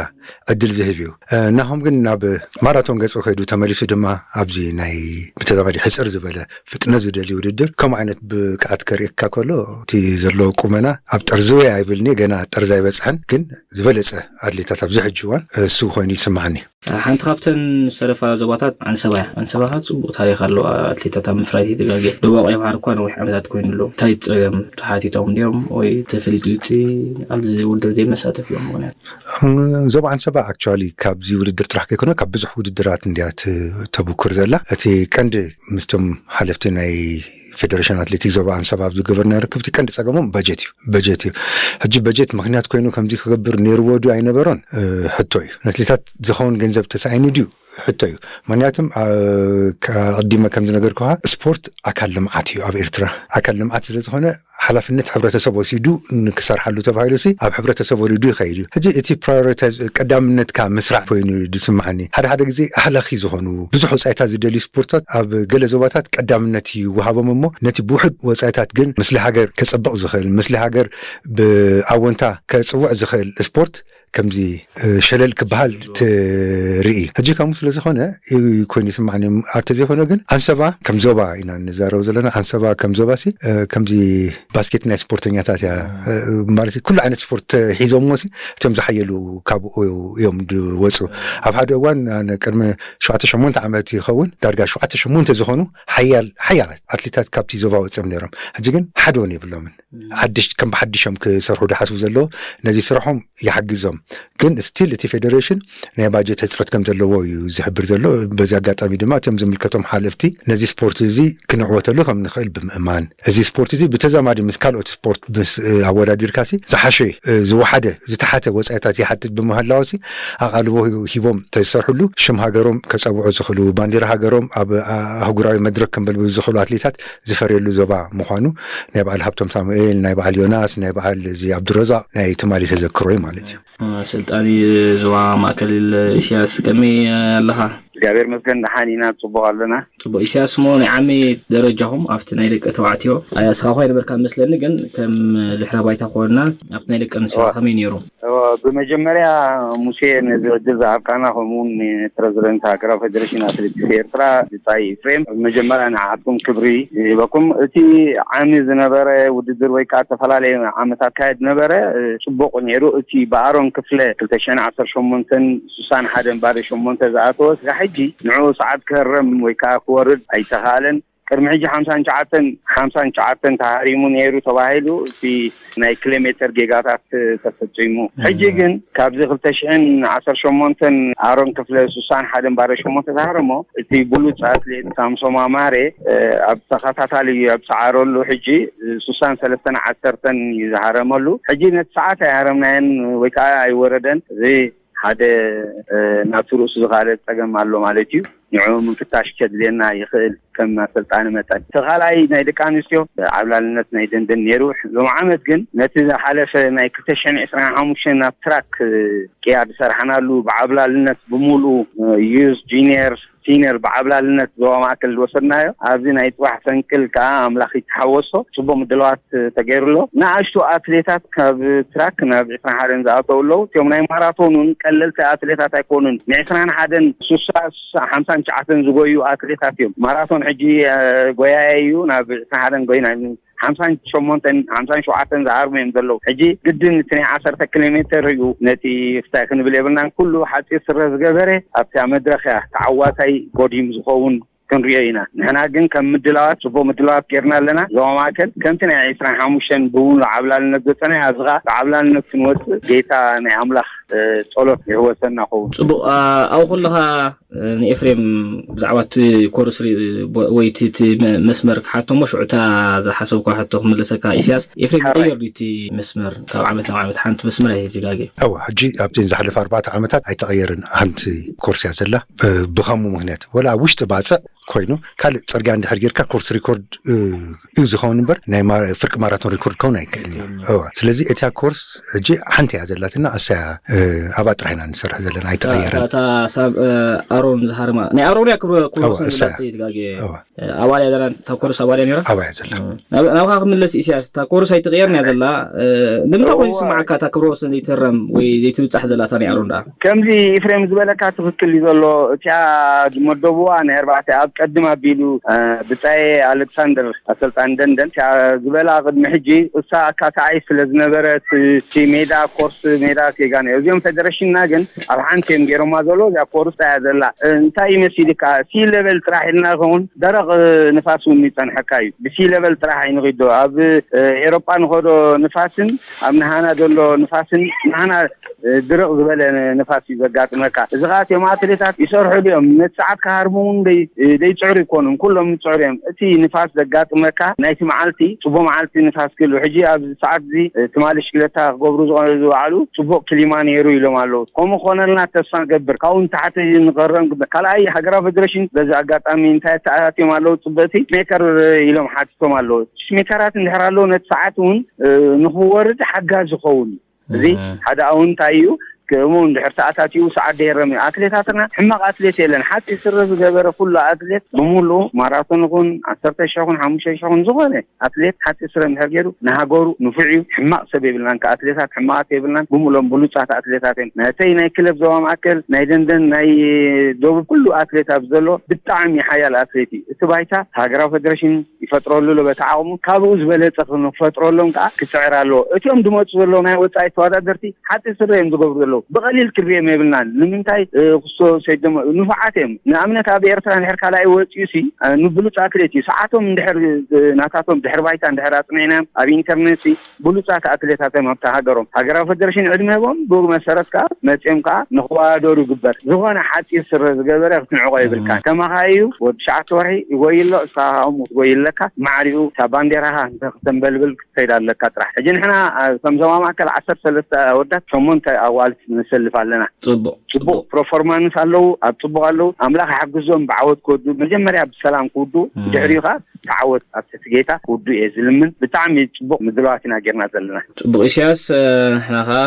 ዕድል ዝህብ እዩ። ናሆም ግን ናብ ማራቶን ገጹ ከይዱ ተመሊሱ ድማ ኣብዚ ናይ ብተዛማዲ ሕጽር ዝበለ ፍጥነት ዝደሊ ውድድር ከምኡ ዓይነት ብቅዓት ከርእየካ ከሎ እቲ ዘለዎ ቁመና ኣብ ጠርዚ ወይ ኣይብልኒ ገና ጠርዚ ኣይበጽሐን ግን ዝበለጸ ኣትሌታት ኣብዚ ሕጂ እዋን እሱ ኮይኑ ይስምዓኒ። ሓንቲ ካብተን ዝተረፋ ዞባታት ዓንሰባ እያ። ዓንሰባ ከዓ ፅቡቕ ታሪክ ኣለዋ ኣትሌታት ኣብ ምፍራይ ከይተጋግየ። ደቡብ ቀይሕ ባሕሪ እኳ ነዊሕ ዓመታት ኮይኑ ኣሎ። እንታይ ፀገም ተሓቲቶም ድዮም ወይ ተፈሊጡ እቲ ኣብዚ ውድድር ዘይመሳተፊኦም ምክንያት? ዞባ ዓንሰባ ኣክቹዋሊ ካብዚ ውድድር ጥራሕ ከይኮነ ካብ ብዙሕ ውድድራት እንድያ ተብኩር ዘላ። እቲ ቀንዲ ምስቶም ሓለፍቲ ናይ ፌደሬሽን ኣትሌቲክስ ዞባ ዓንሰባ ኣብ ዝገበርና ርክብ እቲ ቀንዲ ፀገሞም በጀት እዩ። በጀት እዩ። ሕጂ በጀት ምክንያት ኮይኑ ከምዚ ክገብር ነይርዎ ድዩ ኣይነበሮን ሕቶ እዩ። ነትሌታት ዝኸውን ገንዘብ ተሳኢኑ ድዩ ሕቶ እዩ። ምክንያቱም ኣቐዲመ ከም ዝነገርኩኻ፣ ስፖርት ኣካል ልምዓት እዩ። ኣብ ኤርትራ ኣካል ልምዓት ስለ ዝኾነ፣ ሓላፍነት ሕብረተሰብ ወሲዱ ንክሰርሓሉ ተባሂሉ ሲ ኣብ ሕብረተሰብ ወሪዱ ይኸይድ እዩ። ሕጂ እቲ ፕራዮሪታይዝ፣ ቀዳምነትካ ምስራዕ ኮይኑ እዩ ዝስምዓኒ። ሓደ ሓደ ግዜ ኣህላኺ ዝኾኑ ብዙሕ ወፃኢታት ዝደልዩ ስፖርታት ኣብ ገለ ዞባታት ቀዳምነት ይወሃቦም እሞ፣ ነቲ ብውሑድ ወፃኢታት ግን ምስሊ ሃገር ከፀብቕ ዝኽእል፣ ምስሊ ሃገር ብኣወንታ ከፅውዕ ዝኽእል ስፖርት ከምዚ ሸለል ክበሃል ትርኢ። ሕጂ ከምኡ ስለ ዝኾነ ኮይኑ ይስማዕኒ። ኣብተ ዘይኮነ ግን፣ ኣንሰባ ከም ዞባ ኢና ንዛረብ ዘለና። ኣንሰባ ከም ዞባ ሲ ከምዚ ባስኬት ናይ ስፖርተኛታት እያ። ማለት ኩሉ ዓይነት ስፖርት ሒዞምዎ ሲ እቶም ዝሓየሉ ካብኡ እዮም ዝወፁ። ኣብ ሓደ እዋን ኣነ ቅድሚ ሸውዓተ ሸሞንተ ዓመት ይኸውን፣ ዳርጋ ሸውዓተ ሸሞንተ ዝኾኑ ሓያል ሓያላት ኣትሌታት ካብቲ ዞባ ወፅኦም ነይሮም። ሕጂ ግን ሓደ እውን የብሎምን። ሓድሽ ከም ብሓድሾም ክሰርሑ ዝሓስቡ ዘለዉ፣ ነዚ ስራሖም ይሓግዞም። ግን ስቲል እቲ ፌደሬሽን ናይ ባጀት ሕፅረት ከም ዘለዎ እዩ ዝሕብር ዘሎ። በዚ ኣጋጣሚ ድማ እቶም ዝምልከቶም ሓለፍቲ ነዚ ስፖርት እዚ ክንዕወተሉ ከም ንኽእል ብምእማን፣ እዚ ስፖርት እዚ ብተዛማዲ ምስ ካልኦት ስፖርት ምስ ኣወዳዲርካሲ ዝሓሸ ዝወሓደ ዝተሓተ ወፃኢታት ይሓትት ብምህላውሲ ኣቓልቦ ሂቦም ተዝሰርሕሉ ሽም ሃገሮም ከፀውዑ ዝኽእሉ፣ ባንዲራ ሃገሮም ኣብ ኣህጉራዊ መድረክ ከንበልብሉ ዝኽእሉ ኣትሌታት ዝፈርየሉ ዞባ ምዃኑ ናይ በዓል ሃብቶም ሳሙኤል፣ ናይ በዓል ዮናስ፣ ናይ በዓል እዚ ኣብዱረዛቕ ናይ ትማሊ ተዘክሮ እዩ ማለት እዩ። ኣሰልጣኒ ዞባ ማእከል ኢሳያስ፣ ከመይ ኣለኻ? እግዚኣብሔር መስገን ደሓን ኢና፣ ጽቡቕ ኣለና። ጽቡቕ። ኢሳያስ፣ እሞ ናይ ዓሚ ደረጃኹም ኣብቲ ናይ ደቂ ተባዕትዮ፣ ኣይ፣ እስኻ እኳ ኣይነበርካ መስለኒ፣ ግን ከም ድሕረ ባይታ ኮንና ኣብቲ ናይ ደቂ ኣንስትዮ እዋ። ከመይ ነይሩ? እዋ፣ ብመጀመርያ ሙሴ ነዚ ዕድል ዝሃብካና፣ ከምኡ እውን ንፕረዚደንት ሃገራዊ ፌደሬሽን ኣትሌቲክስ ኤርትራ ብጻይ ኤፍሬም፣ ብመጀመርያ ንዓኩም ክብሪ ይህበኩም። እቲ ዓሚ ዝነበረ ውድድር ወይ ከዓ ዝተፈላለየ ዓመት ኣካየድ ነበረ፣ ጽቡቕ ነይሩ። እቲ ብኣሮን ክፍለ ክልተ ሽሕን ዓሰርተ ሸሞንተን ስሳን ሓደን ባዶ ሸሞንተ ዝኣተወ፣ ስጋ ሕጂ ንዕኡ ሰዓት ክህረም ወይ ከዓ ክወርድ ኣይተኻለን። ቅድሚ ሕጂ ሓምሳን ትሽዓተን፣ ሓምሳን ትሽዓተን ተሃሪሙ ነይሩ ተባሂሉ፣ እቲ ናይ ኪሎ ሜተር ጌጋታት ተፈጺሙ። ሕጂ እም። ግን ካብዚ ክልተ ሽሕን ዓሰርተ ሸሞንተን ኣሮን ክፍለ ስሳን ሓደን ባዶ ሸሞንተ ተሃረሞ፣ እቲ ብሉጽ ኣትሌት ሳምሶም ኣማሬ፣ እ፣ ኣብ ተኸታታሊ ኣብ ዝሰዓረሉ ሕጂ ስሳን ሰለስተን ዓሰርተን እዩ ዝሃረመሉ። ሕጂ ነቲ ሰዓት ኣይሃረምናየን ወይ ከዓ ኣይወረደን። እዚ ሓደ፣ እ፣ ናብቲ ርእሱ ዝኻለ ጸገም ኣሎ ማለት እዩ። ንዕኡ ምፍታሽ ከድልየና ይኽእል ከም ኣሰልጣኒ መጠን። እቲ ካልኣይ ናይ ደቂ ኣንስትዮ ዓብላልነት ናይ ደንደን ነይሩ። ሎም ዓመት ግን ነቲ ዝሓለፈ ናይ ክልተ ሽሕን ዕስራን ሓሙሽተን ናብ ትራክ ቅያ ዝሰራሕናሉ ብዓብላልነት ብምሉኡ ዩዝ፣ ጁኒየር፣ ሲኒየር ብዓብላልነት ዞባ ማእከል ዝወሰድናዮ። ኣብዚ ናይ ጽባሕ ፈንቅል ከኣ ኣምላኽ ይተሓወሶ፣ ጽቡቕ ምድላዋት ተገይሩ ኣሎ። ንኣሽቱ ኣትሌታት ካብ ትራክ ናብ ዕስራን ሓደን ዝኣተው ኣለዉ። እቲኦም ናይ ማራቶን እውን ቀለልቲ ኣትሌታት ኣይኮኑን። ንዕስራን ሓደን ስሳ፣ ሓምሳን ትሽዓተን ዝጎዩ ኣትሌታት እዮም። ማራቶን ሕጂ፣ እ፣ ጎያየ እዩ። ናብ ዕስራን ሓደን ጎይና፣ ሓምሳን ሸሞንተን፣ ሓምሳን ሸውዓተን ዝሃርሙ እዮም ዘለዉ። ሕጂ ግድን እቲ ናይ ዓሰርተ ኪሎ ሜተር እዩ። ነቲ ፍታይ ክንብል የብልናን። ኩሉ ሓጺር ስረ ዝገበረ ኣብታ መድረኽ እያ ተዓዋታይ ፖዲዩም ዝኸውን ክንሪኦ ኢና። ንሕና ግን ከም ምድላዋት ጽቡቕ ምድላዋት ጌርና ኣለና። ዞባ ማእከል ከምቲ ናይ ዕስራን ሓሙሽተን ብምሉእ ዓብላልነት ዘጸናዮ፣ ኣብዚ ኸኣ ብዓብላልነት ክንወጽእ ጌታ ናይ ኣምላኽ፣ እ፣ ጸሎት ይሕወሰና ኸውን። ጽቡቕ፣ ኣ-፣ ኣብኡ ከለኻ፣ እ፣ ንኤፍሬም ብዛዕባ እቲ ኮርስ ሪ-፣ ቦ-፣ ወይ እቲ፣ እቲ መ-፣ መስመር ክሓቶ እሞ ሽዑ እታ ዝሓሰብኳ ሕቶ ክምልሰካ። ኢሳያስ፣ ኤፍሬም ሓራይ። ይቕየር ድዩ እቲ መስመር? ካብ ዓመት ናብ ዓመት ሓንቲ መስመር ኣይተጋገ። እወ፣ ሕጂ ኣብተን ዝሓለፈ ኣርባዕተ ዓመታት ኣይተቐየርን። ሓንቲ ኮርስ እያ ዘላ። እ፣ ብኸምኡ ምኽንያት፣ ወላ ኣብ ውሽጢ ባጽዕ ኮይኑ፣ ካልእ ጽርግያ እንድሕር ጌርካ፣ ኮርስ ሪኮርድ፣ እ፣ እዩ ዝኸውን እምበር፣ ናይ ማ-፣ ፍርቂ ማራቶን ሪኮርድ ክኸውን ኣይክእልን እዩ። ኣይክእልን እዩ። እወ። ስለዚ እታ ኮርስ ሕጂ ሓንቲ እያ ዘላትና፣ እሳ እያ፣ እ፣ ኣብኣ ጥራሕ ኢና ንሰርሕ ዘለና፣ ኣይተቐየረን። እታ፣ እታ ሳብ-፣ እ፣ ኣሮን ዝሃርማ፣ ናይ ኣሮን እያ ክብረ-፣ ክብረ እወ፣ ወሰን እሳ ዘላ እያ። ተይትጋጌ። እወ። እ፣ ኣባል እያ ዘላ፣ እታ ኮርስ ኣባል እያ ነይራ? ኣብኣ እያ ዘላ። እ፣ ናብ-፣ ናብኻ ክምለስ ኢሳያስ፣ እታ ኮርስ ኣይትቕየርን እያ ዘላ። እ፣ ንምንታይ ኮይኑ እወ። ዝስምዓካ እታ ክብረ ወሰን ዘይትህረም ወይ ዘይትብጻሕ ዘላ እታ ናይ ኣሮን ደኣ? ከምዚ ኤፍሬም ዝበለካ ትኽክል እዩ ዘሎ። እቲኣ ዝመደብዋ ናይ ኣርባዕተ ኣብ ቀድም ኣቢሉ፣ እ፣ ብጻየ ኣሌክሳንደር ኣሰልጣኒ ደንደን እቲኣ ዝበላ ቅድሚ ሕጂ እሳ ኣካታዓይ ስለ ዝነበረት እቲ ሜዳ ኮርስ ሜዳ ጌጋ ነይሩ። እዚኦም ፌደሬሽንና ግን ኣብ ሓንቲ እዮም ገይሮማ ዘሎ። እዚኣ ኮርስ እያ ዘላ። እ፣ እንታይ ይመስልካ? ሲ ሌቨል ጥራሕ ኢልና ይኸውን ደረቕ ንፋስ እውን ይጸንሐካ እዩ። ብሲ ሌቨል ጥራሕ ኣይንኺዶ። ኣብ፣ እ፣ ኤሮጳ ንኸዶ ንፋስን ኣብ ንሃና ዘሎ ንፋስን ንሃና ድርቕ ዝበለ ንፋስ እዩ ዘጋጥመካ። እዚ ከዓ እቲኦም ኣትሌታት ይሰርሑ ድዮም? ነቲ ሰዓት ክሃርሙ እውን ደይ- ደይፅዕሩ ይኮኑን፣ ኩሎም ይፅዕሩ እዮም። እቲ ንፋስ ዘጋጥመካ ናይቲ መዓልቲ፣ ፅቡቅ መዓልቲ ንፋስ ክህሉ። ሕጂ ኣብዚ ሰዓት እዚ ትማሊ ሽክለታ ክገብሩ ዝቐ- ዝወዓሉ ፅቡቅ ክሊማ ነይሩ ኢሎም ኣለዉ። ከምኡ ክኾነልና ተስፋ ንገብር። ካብኡ ንታሕቲ ንኸረም ግበር። ካልኣይ ሃገራዊ ፌደሬሽን በዚ ኣጋጣሚ እንታይ ተኣታትዮም ኣለዉ? ፅብቅቲ ሜከር ኢሎም ሓቲቶም ኣለዉ። ሜከራት እንድሕር ኣለዉ ነቲ ሰዓት እውን ንክወርድ ሓጋዚ ዝኸውን እዩ። እዚ ሓደ ኣውንታ እዩ። ከምኡ እንድሕር ተኣታትዩ ሰዓት ደይረም እዩ። ኣትሌታትና ሕማቕ ኣትሌት የለን። ሓፂር ስረ ዝገበረ ኩሉ ኣትሌት ብምሉኡ ማራቶን ይኹን ዓሰርተ ሺሕ ይኹን ሓሙሽተ ሺሕ ይኹን ዝኾነ ኣትሌት ሓፂር ስረ እንድሕር ገይሩ ንሃገሩ ንፉዕ እዩ። ሕማቕ ሰብ የብልናን። ከኣትሌታት ሕማቓት የብልናን። ብምሉኦም ብሉፃት ኣትሌታት እዮም። ናተይ ናይ ክለብ ዞባ ማእከል፣ ናይ ደንደን፣ ናይ ደቡብ ኩሉ ኣትሌት ኣብ ዘሎ ብጣዕሚ ሓያል ኣትሌት እዩ። እቲ ባይታ ሃገራዊ ፌደሬሽን ይፈጥረሉ ኣሎ በቲ ዓቕሙ። ካብኡ ዝበለፀ ክንፈጥረሎም ከዓ ክፅዕር ኣለዎ። እቲኦም ዝመፁ ዘለዉ ናይ ወፃኢ ተወዳደርቲ ሓፂር ስረ እዮም ዝገብሩ ዘለዉ። ብቐሊል ክርእዮም የብልናን። ንምንታይ? ክሶ ሰይዶም ንፉዓት እዮም። ንኣብነት ኣብ ኤርትራ እንድሕር ካልኣይ ወፂኡ ሲ ንብሉፅ ኣትሌት እዩ። ሰዓቶም እንድሕር ናታቶም ድሕር ባይታ እንድሕር ኣፅኒዕና ኣብ ኢንተርኔት ሲ ብሉፃት ኣትሌታት እዮም ኣብታ ሃገሮም። ሃገራዊ ፌደሬሽን ዕድመ ህቦም ብኡ መሰረት ከዓ መፂኦም ከዓ ንክወዳደሩ ይግበር። ዝኾነ ሓፂር ስረ ዝገበረ ክትንዕቆ የብልካ። ከማኻ እዩ ወዲ ትሽዓተ ወርሒ ይጎይ ኣሎ፣ እስኻ ከምኡ ክትጎይ ኣለካ። ማዕሪኡ እታ ባንዴራኻ እንተ ክተንበልብል ክትከይድ ኣለካ ጥራሕ። ሕጂ ንሕና ከም ዞባ ማእከል ዓሰርተ ሰለስተ ኣወዳት ሸሞንተ ኣዋልድ ነሰልፍ ኣለና። ፅቡቅ ፅቡቅ ፐርፎርማንስ ኣለዉ፣ ኣብ ፅቡቅ ኣለዉ። ኣምላኽ ይሓግዞም ብዓወት ክወዱ፣ መጀመርያ ብሰላም ክውዱ፣ ድሕሪኡ ከዓ ብዓወት ኣብ ትሕቲ ጌታ ክውዱ እየ ዝልምን። ብጣዕሚ ፅቡቅ ምድላዋት ኢና ጌርና ዘለና። ፅቡቅ ኢሳያስ፣ ንሕና ከዓ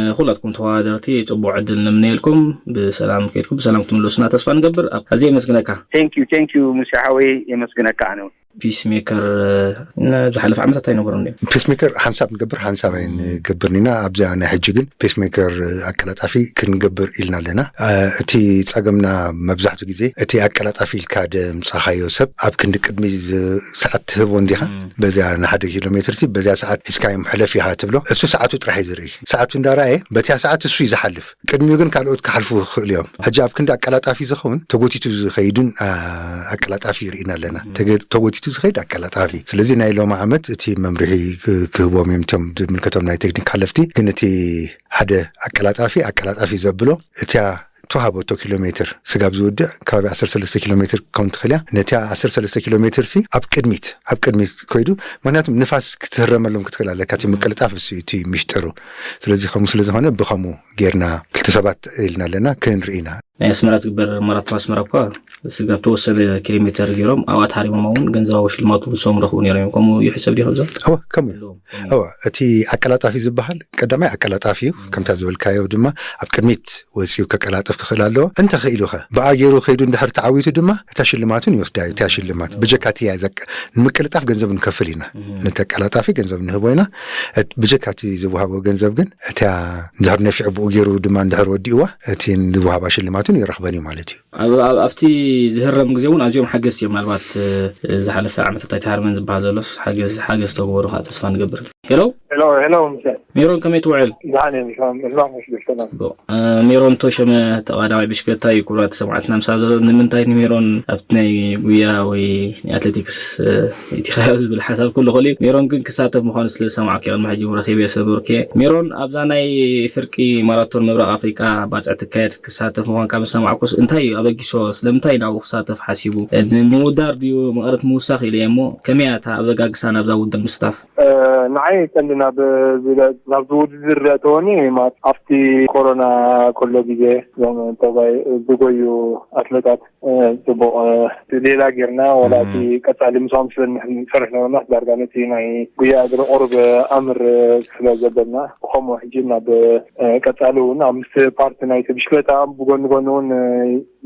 ንኩላትኩም ተወዳደርቲ ፅቡቅ ዕድል ንምነየልኩም። ብሰላም ከይድኩም ብሰላም ክትምለሱና ተስፋ ንገብር። ኣብ ኣዝየ የመስግነካ። Thank you, thank you ሙሴ ሓወይ፣ የመስግነካ ኣነ እውን። ፒስሜከር ዝሓለፈ ዓመታት ኣይነበሮም እዮም። ፒስሜከር ሓንሳብ ንገብር ሓንሳብ ኣይንገብርን ኢና። ኣብዚኣ ናይ ሕጂ ግን ፒስሜከር ኣቀላጣፊ ክንገብር ኢልና ኣለና። እቲ ጸገምና መብዛሕቱ ግዜ እቲ ኣቀላጣፊ ኢልካ ደምጻኻዮ ሰብ ኣብ ክንዲ ቅድሚ ሰዓት ትህቦ እንዲኻ። በዚያ ንሓደ ኪሎ ሜትር ሲ በዚያ ሰዓት ሒዝካዮም ሕለፍ ኢኻ ትብሎ። እሱ ሰዓቱ ጥራሕ እዩ ዝርኢ። ሰዓቱ እንዳረኣየ በቲያ ሰዓት እሱ እዩ ዝሓልፍ። ቅድሚኡ ግን ካልኦት ክሓልፉ ክኽእሉ እዮም። ሕጂ ኣብ ክንዲ ኣቀላጣፊ ዝኸውን ተጎቲቱ ዝኸይዱን ኣቀላጣፊ ይርኢና ኣለና። ተጎቲቱ ዝኸይድ ኣቀላጣፊ። ስለዚ ናይ ሎሚ ዓመት እቲ መምርሒ ክህቦም እዮም እቶም ዝምልከቶም ናይ ቴክኒክ ሓለፍቲ። ግን እቲ ሓደ ኣቀላጣፊ ኣቀላጣፊ ዘብሎ እቲያ ተዋህበቶ ኪሎ ሜትር ስጋብ ዝውድእ ከባቢ ዓሰርተ ሰለስተ ኪሎ ሜትር ክኸውን ትኽእል እያ። ነቲያ ዓሰርተ ሰለስተ ኪሎ ሜትር ሲ ኣብ ቅድሚት ኣብ ቅድሚት ኮይዱ፣ ምክንያቱም ንፋስ ክትህረመሎም ክትኽእል ኣለካ። እቲ ምቅልጣፍ እሱ እዩ እቲ ሚሽጥሩ። ስለዚ ከምኡ ስለ ዝኾነ ብኸምኡ ጌርና ክልተ ሰባት ኢልና ኣለና ክንርኢ ኢና። ናይ ኣስመራ ትግበር ማራቶን ኣስመራ እኳ ስጋብ ተወሰነ ኪሎ ሜተር ገይሮም ኣብኣ ተሃሪሞም እውን ገንዘባዊ ሽልማቱ ንሶም ረኽቡ ነይሮም እዮም። ከምኡ ይሕሰብ ድዩ ከምዞም? እወ ከምኡ እዩ። ኣለዎም። እወ እቲ ኣቀላጣፊ ዝበሃል ቀዳማይ ኣቀላጣፊ እዩ። ከምታ ዝበልካዮ ድማ ኣብ ቅድሚት ወፂኡ ከቀላጥፍ ክኽእል ኣለዎ። እንተኽኢሉ ኸ ብኣ ገይሩ ከይዱ እንድሕር ተዓዊቱ ድማ እታ ሽልማቱን ይወስዳ እዩ። እታ ሽልማት ብጀካቲ እያ ዘቀ ንምቅልጣፍ ገንዘብ ንከፍል ኢና። ነቲ ኣቀላጣፊ ገንዘብ ንህቦ ኢና። ብጀካቲ ዝወሃቦ ገንዘብ ግን እታ እንድሕር ነፊዑ ብኡ ገይሩ ድማ እንድሕር ወዲእዋ እቲ ዝወሃባ ሽልማትን ይረኽበን እዩ ማለት እዩ። ኣብቲ ዝህረም ግዜ እውን ኣዝዮም ሓገዝቲ እዮም። ምናልባት ዝሓለፈ ዓመታት ኣይተሃርመን ዝበሃል ዘሎስ ሓገዝ ሓገዝ ተግበሩ ከዓ ተስፋ ንገብር። ሄሎ ሄሎ ሄሎ ምሰ ሜሮን ከመይ ትውዕል? ደሓን እዮም። ከም እልማም መስልሽ ሰላም። ጽቡቕ። ሜሮን ተሾመ ተቐዳማይ ብሽክለታ እዩ። ክቡራት ሰማዕትና ምሳብ ዘሎ ንምንታይ ንሜሮን ኣብቲ ናይ ጉያ ወይ ናይ ኣትሌቲክስ ኢቲኻዮ ዝብል ሓሳብ ክህሉ ይኽእል እዩ። ሜሮን ግን ክሳተፍ ምዃኑ ስለ ዝሰማዕኩ ቅድሚ ሕጂ ረኺበዮ ስለ ዝነበርኩ እየ። ሜሮን ኣብዛ ናይ ፍርቂ ማራቶን ምብራቕ ኣፍሪቃ ባጽዕ ትካየድ ክሳተፍ ምዃንካ ምስ ሰማዕኩስ እንታይ እዩ ኣበጊሶ? ስለምንታይ ናብኡ ክሳተፍ ሓሲቡ? ንምውዳር ድዩ መቐረት ምውሳኽ ኢለ እየ እሞ ከመይ እያ እታ ኣበጋግሳ ናብዛ ውድድር ምስታፍ? ንዓይ ቀንዲ ናብ ናብዚ ውድድር ዘእተወኒ ማለት ኣብቲ ኮሮና ከሎ ግዜ እዞም ጠባይ ዝጎዩ ኣትለታት ጽቡቕ ሌላ ጌርና ዋላ እቲ ቀጻሊ ምስኦም ስለ ንሰርሕ ነበርና ዳርጋ ነቲ ናይ ጉያ እግሪ ቁሩብ ኣምር ስለ ዘበልና ብኸምኡ ሕጂ ናብ ቀጻሊ እውን ኣብ ምስ ፓርቲ ናይቲ ብሽክለታ ብጎኒ ጎኒ እውን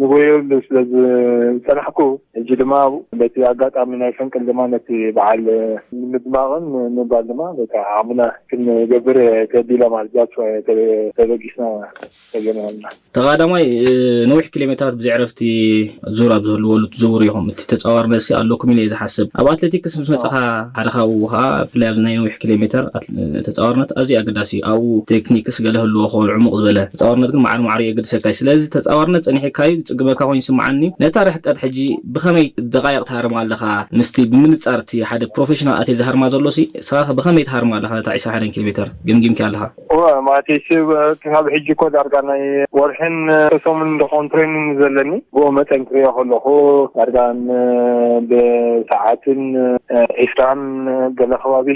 ንጎየሉ ስለ ዝጸናሕኩ ሕጂ ድማ በቲ ኣጋጣሚ ናይ ፈንቅል ድማ ነቲ በዓል ንምድማቕን ንምባል ድማ በቃ ዓቕምና ክንገብር ተቢለ ማለት ጃ ተበጊስና ተገናና። ተቐዳማይ ነዊሕ ኪሎ ሜትራት ብዘይ ዕረፍቲ ዙር ኣብ ዝህልወሉ ትዝውሩ ኢኹም። እቲ ተጻዋርነት ሲ ኣለኩም ኢለ እየ ዝሓስብ። ኣብ ኣትሌቲክስ ምስ መጻኻ ሓደ ካብኡ ኸኣ ብፍላይ ኣብዚ ናይ ነዊሕ ኪሎ ሜትር ተጻዋርነት ኣዝዩ ኣገዳሲ እዩ። ኣብኡ ቴክኒክስ ገለ ህልዎ ክኸውን ዕሙቕ ዝበለ ተጻዋርነት ግን ማዕረ ማዕረ የገድሰካ እዩ። ስለዚ ተጻዋርነት ጸኒሕካ እዩ ዝጽግመካ ኮይኑ ይስምዓኒ። ነታ ርሕቀት ሕጂ ብኸመይ ደቓይቕ ትሃርማ ኣለኻ? ምስቲ ብምንጻር እቲ ሓደ ፕሮፌሽናል ኣትሌት ዝሃርማ ዘሎ ሲ ንስኻ ብኸመይ ትሃርማ ኣለኻ ነታ ዕስራ ሓደ ኪሎ ሜተር ገምጊምኪ ኣለኻ? እወ፣ ማለተይ ሲ፣ ካብ ሕጂ እኮ ዳርጋ ናይ ወርሕን ሰሙን እንደኾን ትሬኒንግ ዘለኒ። ብኡ መጠን ክሪኦ ከለኹ ዳርጋ ን-፣ ብሰዓትን ዒስራን ገለ ከባቢ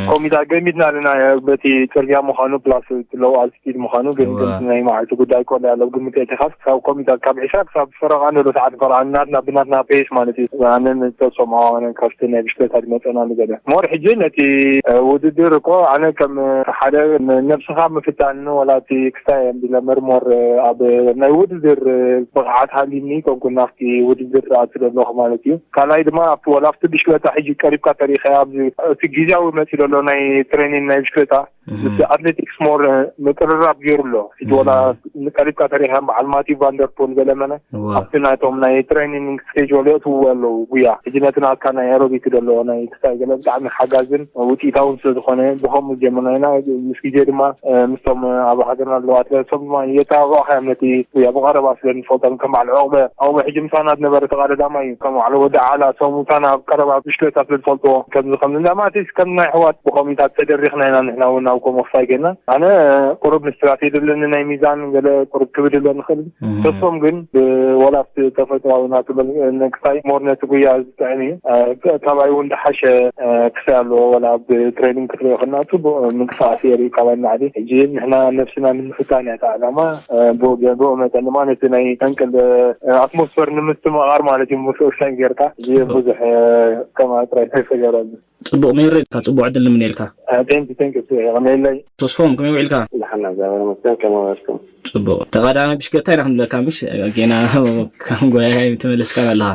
ኮሚታ ገሚትና ኣለና። በቲ ጽርግያ ምዃኑ ፕላስ እቲ ሎው ኣልቲቲድ ምዃኑ ግን እዋ። ከምቲ ናይ መዓልቲ ጉዳይ ኮለ ያለው ግምት ኤቲኻስ ካብ ኮሚታ ካብ ዒስራ ክሳብ ፈረቓ ንዶ ሰዓት ፈረቓ ናትና ብናትና ፔስ ማለት እዩ። ኣነን ተሶም ኣዋነ ካብቲ ናይ ብሽክለታ ዝመጸና ንገለ ሞር ሕጂ ነቲ ውድድር እኮ ኣነ ከም ሓደ ነብስኻ ምፍታን ወላ እቲ ክስታይ እንዲለ መርሞር ኣብ ናይ ውድድር ብቕዓት ሃሊኒ ኮንኩ ናብቲ ውድድር ኣትደለኹ ማለት እዩ። ካልኣይ ድማ ኣብቲ ወላ ኣብቲ ብሽክለታ ሕጂ ቀሪብካ ተሪኸ ኣብዚ እቲ ግዜያዊ መፂ ዘሎ ናይ ትሬኒን ናይ ብሽክለታ ምስ ኣትሌቲክስ ሞር ምቅርራብ ገይሩ ኣሎ። ሕጂ ወላ ቀሪብካ ተሪኸ በዓል ማቲ ቫንደርፖል ገለመነ ኣብቲ ናቶም ናይ ትሬኒንግ ስኬጅል የእትውዎ ኣለዉ ጉያ። ሕጂ ነቲ ናትካ ናይ ኣሮቢክ ዘሎ ናይ ክስታይ ገለ ብጣዕሚ ሓጋዝን ውፅኢታውን ስለ ዝኾነ ብኸምኡ ጀምርና ኢና። ምስ ግዜ ድማ ምስቶም ኣብ ሃገርና ኣለዉ ኣትሌት ሶም ድማ የተባብዑኻ እዮም። ነቲ ጉያ ብቐረባ ስለ ንፈልጦም ከም በዓል ዑቕበ ዑቕበ ሕጂ ምሳና ዝነበረ ተቐዳዳማይ እዩ። ከም በዓል ወዲ ዓላ ሶም ምሳና ኣብ ቀረባ ብሽክለታ ስለ ዝፈልጥዎ ከምዚ ከምዚ እንዳ ማለት ከም ናይ ኣሕዋት ብኸምኡታት ተደሪኽና ኢና ንሕና እውን ኣብ ከምኡ ክሳይ ገና ኣነ ቁሩብ ንስትራቴጂ ኣለኒ ናይ ሚዛን ገለ ቁሩብ ክብድ ኣሎ ንኽእል ተስፎም ግን ብወላ ኣብቲ ተፈጥሮዊ ናቱ ክሳይ ሞር ነቲ ጉያ ዝጥዕም እዩ። ካባይ እውን ዝሓሸ ክሳይ ኣለዎ ወላ ኣብ ትሬኒንግ ክትሪኦ ከና ጽቡቕ ምንቅስቃስ የርኢ ካባይ ንላዕሊ። ሕጂ ንሕና ነብስና ንምፍታን እያ እታ ዕላማ። ብኡ መጠን ድማ ነቲ ናይ ፈንቅል ኣትሞስፈር ንምስትምቓር ማለት እዩ። ምስ ኦክሳይን ጌርካ እዚ ብዙሕ ከማ ጥራይ ተሰገረሉ። ጽቡቕ ሜሬ ኢልካ ጽቡቕ ዕድል ንምነየልካ። ቴንክ ቴንክ ከመይለይ። ተስፎም ከመይ ውዒልካ? ደሓና እግዚኣብሔር ይመስገን ከመይ ውዒልኩም? ጽቡቕ። ተቐዳሚ ብሽክለታ ኢና ክንብለካ ምሽ ጌና ከም ጎያይ ተመለስካን ኣለኻ።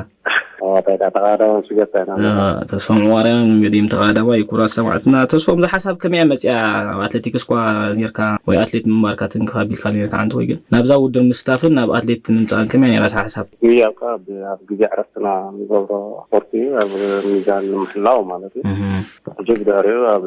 ተቐዳሚ ብሽክለታ ኢና። ተስፎም ዕዋርያን ገዲም ተቐዳማይ ክቡራት ሰማዕትና። ተስፎም እዛ ሓሳብ ከመይ እያ መጽያ? ኣብ ኣትሌቲክስ እኳ ኔርካ ወይ ኣትሌት ምንባርካ ትንክፍ ኣቢልካ ኔርካ ሓንቲ ወይ ግን ናብዛ ውድድር ምስታፍን ናብ ኣትሌት ምምጻእን ከመይ እያ ነይራ እዛ ሓሳብ? እያ እኳ ኣብ ግዜ ዕረፍትና ንገብሮ ስፖርት እዩ ኣብ ሚዛን ንምሕላው ማለት እዩ። ሕጂ ብድሕሪኡ ኣብ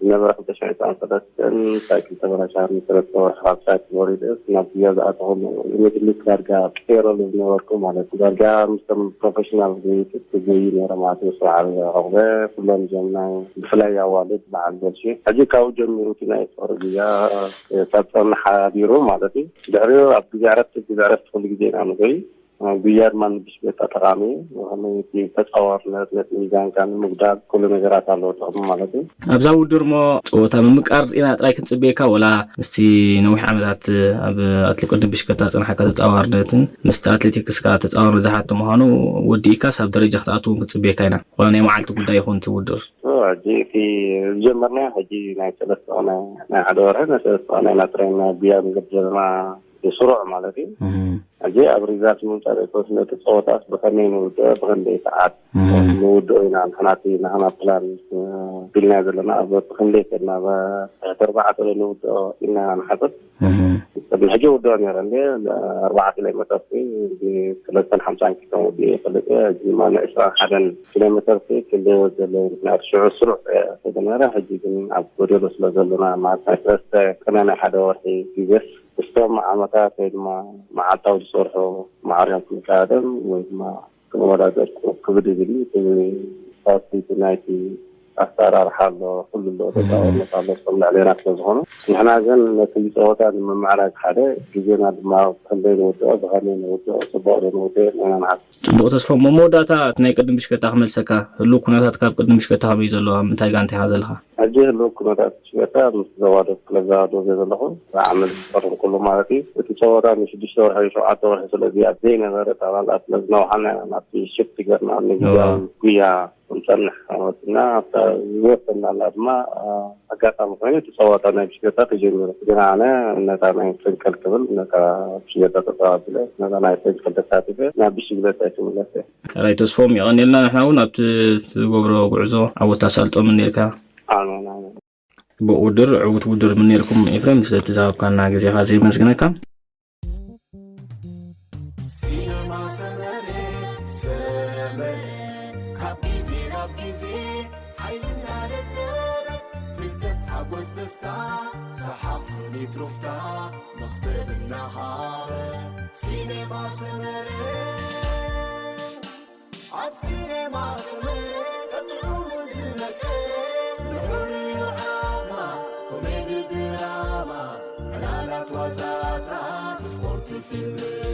ዝነበረ ክልተ ሽሕን ዕስራን ሰለስተን ሳይክል ተበላሽያ ሰለስተ ወርሒ ካብ ሳይክል ወሪደ ናብ ጉያ ዝኣተኹ ኢሚድሊ ዳርጋ ፔሮል ዝነበርኩ ማለት እዩ። ዳርጋ ምስቶም ፕሮፌሽናል ጎየይቲ ክጎዪ ነይረ ማለት እዩ። ስብሓት ዑቕበ ኩሎም እዚኦም ናይ ብፍላይ ኣዋልድ በዓል ገልሺ ሕጂ ካብኡ ጀሚሩ እቲ ናይ ጾር ጉያ ካብ ጸንሕ ሓዲሩ ማለት እዩ። ድሕሪኡ ኣብ ግዜ ዕረፍቲ ግዜ ዕረፍቲ ኩሉ ግዜ ኢና ንጎይ። ጉያ ድማ ንብሽክሌታ ጠቓሚ እዩ። ብኸመይ እቲ ተጻዋርነት ነቲ ሚዛንካ ንምጉዳል ኩሉ ነገራት ኣለዎ ጥቕሚ ማለት እዩ። ኣብዛ ውድድር እሞ ጸወታ ምምቃር ኢና ጥራይ ክንጽበየካ ወላ ምስቲ ነዊሕ ዓመታት ኣብ ኣትሌት ቅድም ብሽክለታ ዝጸንሓካ ተጻዋርነትን ምስቲ ኣትሌቲክስ ከኣ ተጻዋርነት ዝሓቶ ምዃኑ ወዲእካስ ኣብ ደረጃ ክትኣትው እውን ክንጽበየካ ኢና። ኮነ ናይ መዓልቲ ጉዳይ ይኹን እቲ ውድድር። ሕጂ እቲ ዝጀመርናዮ ሕጂ ናይ ሰለስተ ኾነ ናይ ሓደ ወርሒ ናይ ሰለስተ ኾነ ኢና ጥራይ ናይ ጉያ ንገብር ዘለና ስሩዕ ማለት እዩ። ሕጂ ኣብ ሪዛልት ምምፃእ ዘይኮነስ ነቲ ፀወታስ ብኸመይ ንውድኦ ብክንደይ ሰዓት ንውድኦ ኢና ንሕና እቲ ናህና ፕላን ቢልናዮ ዘለና ኣብ ክንደይ ከድና ትሕቲ ኣርባዕተ ዶ ንውድኦ ኢልና ንሓስብ። ቅድሚ ሕጂ ውድኦ ነይረ እንደ ኣርባዕተ ኪሎ ሜተር ሰለስተን ሓምሳን ኪሎ ውድኦ ይፈልጥ እየ። ሕጂ ድማ ንዕስራን ሓደን ኪሎ ሜተር ክንደይ ወዘለ ምክንያቱ ሽዑ ስሩዕ ተጀመረ። ሕጂ ግን ኣብ ጎደሎ ስለ ዘለና ማለት ናይ ሰለስተ ቅነ ናይ ሓደ ወርሒ ግዜስ ምስቶም ዓመታት ወይ ድማ መዓልታዊ ዝሰርሑ ማዕርዮም ክንካየዶም ወይ ድማ ክንወዳደር ክብድ ዝብል ፋሲቲ ናይቲ ኣሰራርሓ ኣሎ፣ ኩሉ ኣሎ፣ ተጻዋርነት ኣሎ፣ እቶም ልዕሌና ስለ ዝኾኑ። ንሕና ግን ነቲ ጸወታ ንምምዕራግ ሓደ፣ ግዜና ድማ ክንደይ ንውድኦ፣ ብኸመይ ንውድኦ፣ ጽቡቕ ዶ ንውድኦ ኢልና ንሓስብ። ጽቡቕ ተስፎ፣ እሞ መወዳእታ እቲ ናይ ቅድም ብሽክለታ ክመልሰካ፣ ህሉው ኩነታት ካብ ቅድም ብሽክለታ ከመይ እዩ ዘሎ? ኣብ ምንታይ ጋንታ ኢኻ ዘለኻ? ሕጂ ህሉው ኩነታት ሽገታ ምስ ዘዋዶ ክለብ ዘዋዶ ዘይ ዘለኹ ዓመት ዝፈርም ኩሉ ማለት እዩ። እቲ ጸወታ ንሽዱሽተ ወርሒ ሸውዓተ ወርሒ ስለዚ ኣብ ዘይነበረ ጠቕላላ ስለ ዝነውሓና ኢና ናብቲ ሽፍት ገርና ኣብ ንግዳዊ ጉያ ክንጸንሕ ወስና ኣብታ ዝወሰናላ ድማ ኣጋጣሚ ኮይኑ እቲ ጸወታ ናይ ብሽገታ ተጀሚሩ። ግን ኣነ ነታ ናይ ፈንቀል ክብል ነታ ብሽገታ ተጸዋቢለ ነታ ናይ ፈንቀል ተሳቲፈ ናብ ብሽግለታ ይትምለስ እየ። ራይ ተስፎም የቐንየልና። ንሕና እውን ኣብቲ ትገብሮ ጉዕዞ ዓወት ኣሳልጦ ምነየልካ። ኣሜን ኣሜን። ጽቡቕ ውድድር፣ ዕዉት ውድድር ምነየልኩም ኤፍሬም፣ ስለቲ ዝሃብካና ግዜኻ ዘየመስግነካ። ሲነማ ሰመረ፣ ሰመረ፣ ካብ ግዜ ናብ ግዜ ሓይልና ለለበ፣ ፍልጠት ሓጎስ ደስታ ሰሓቕ ስኒት ሩፍታ መኽሰብ እናሃበ ሲኔማ ሰመረ። ኣብ ሲኔማ ሰመረ ቀጥዑ ዝነቀ ልዑል እዩ ዓቕማ ኮሜዲ ድራማ ዕላላት ዋዛታት ስፖርት ፊልም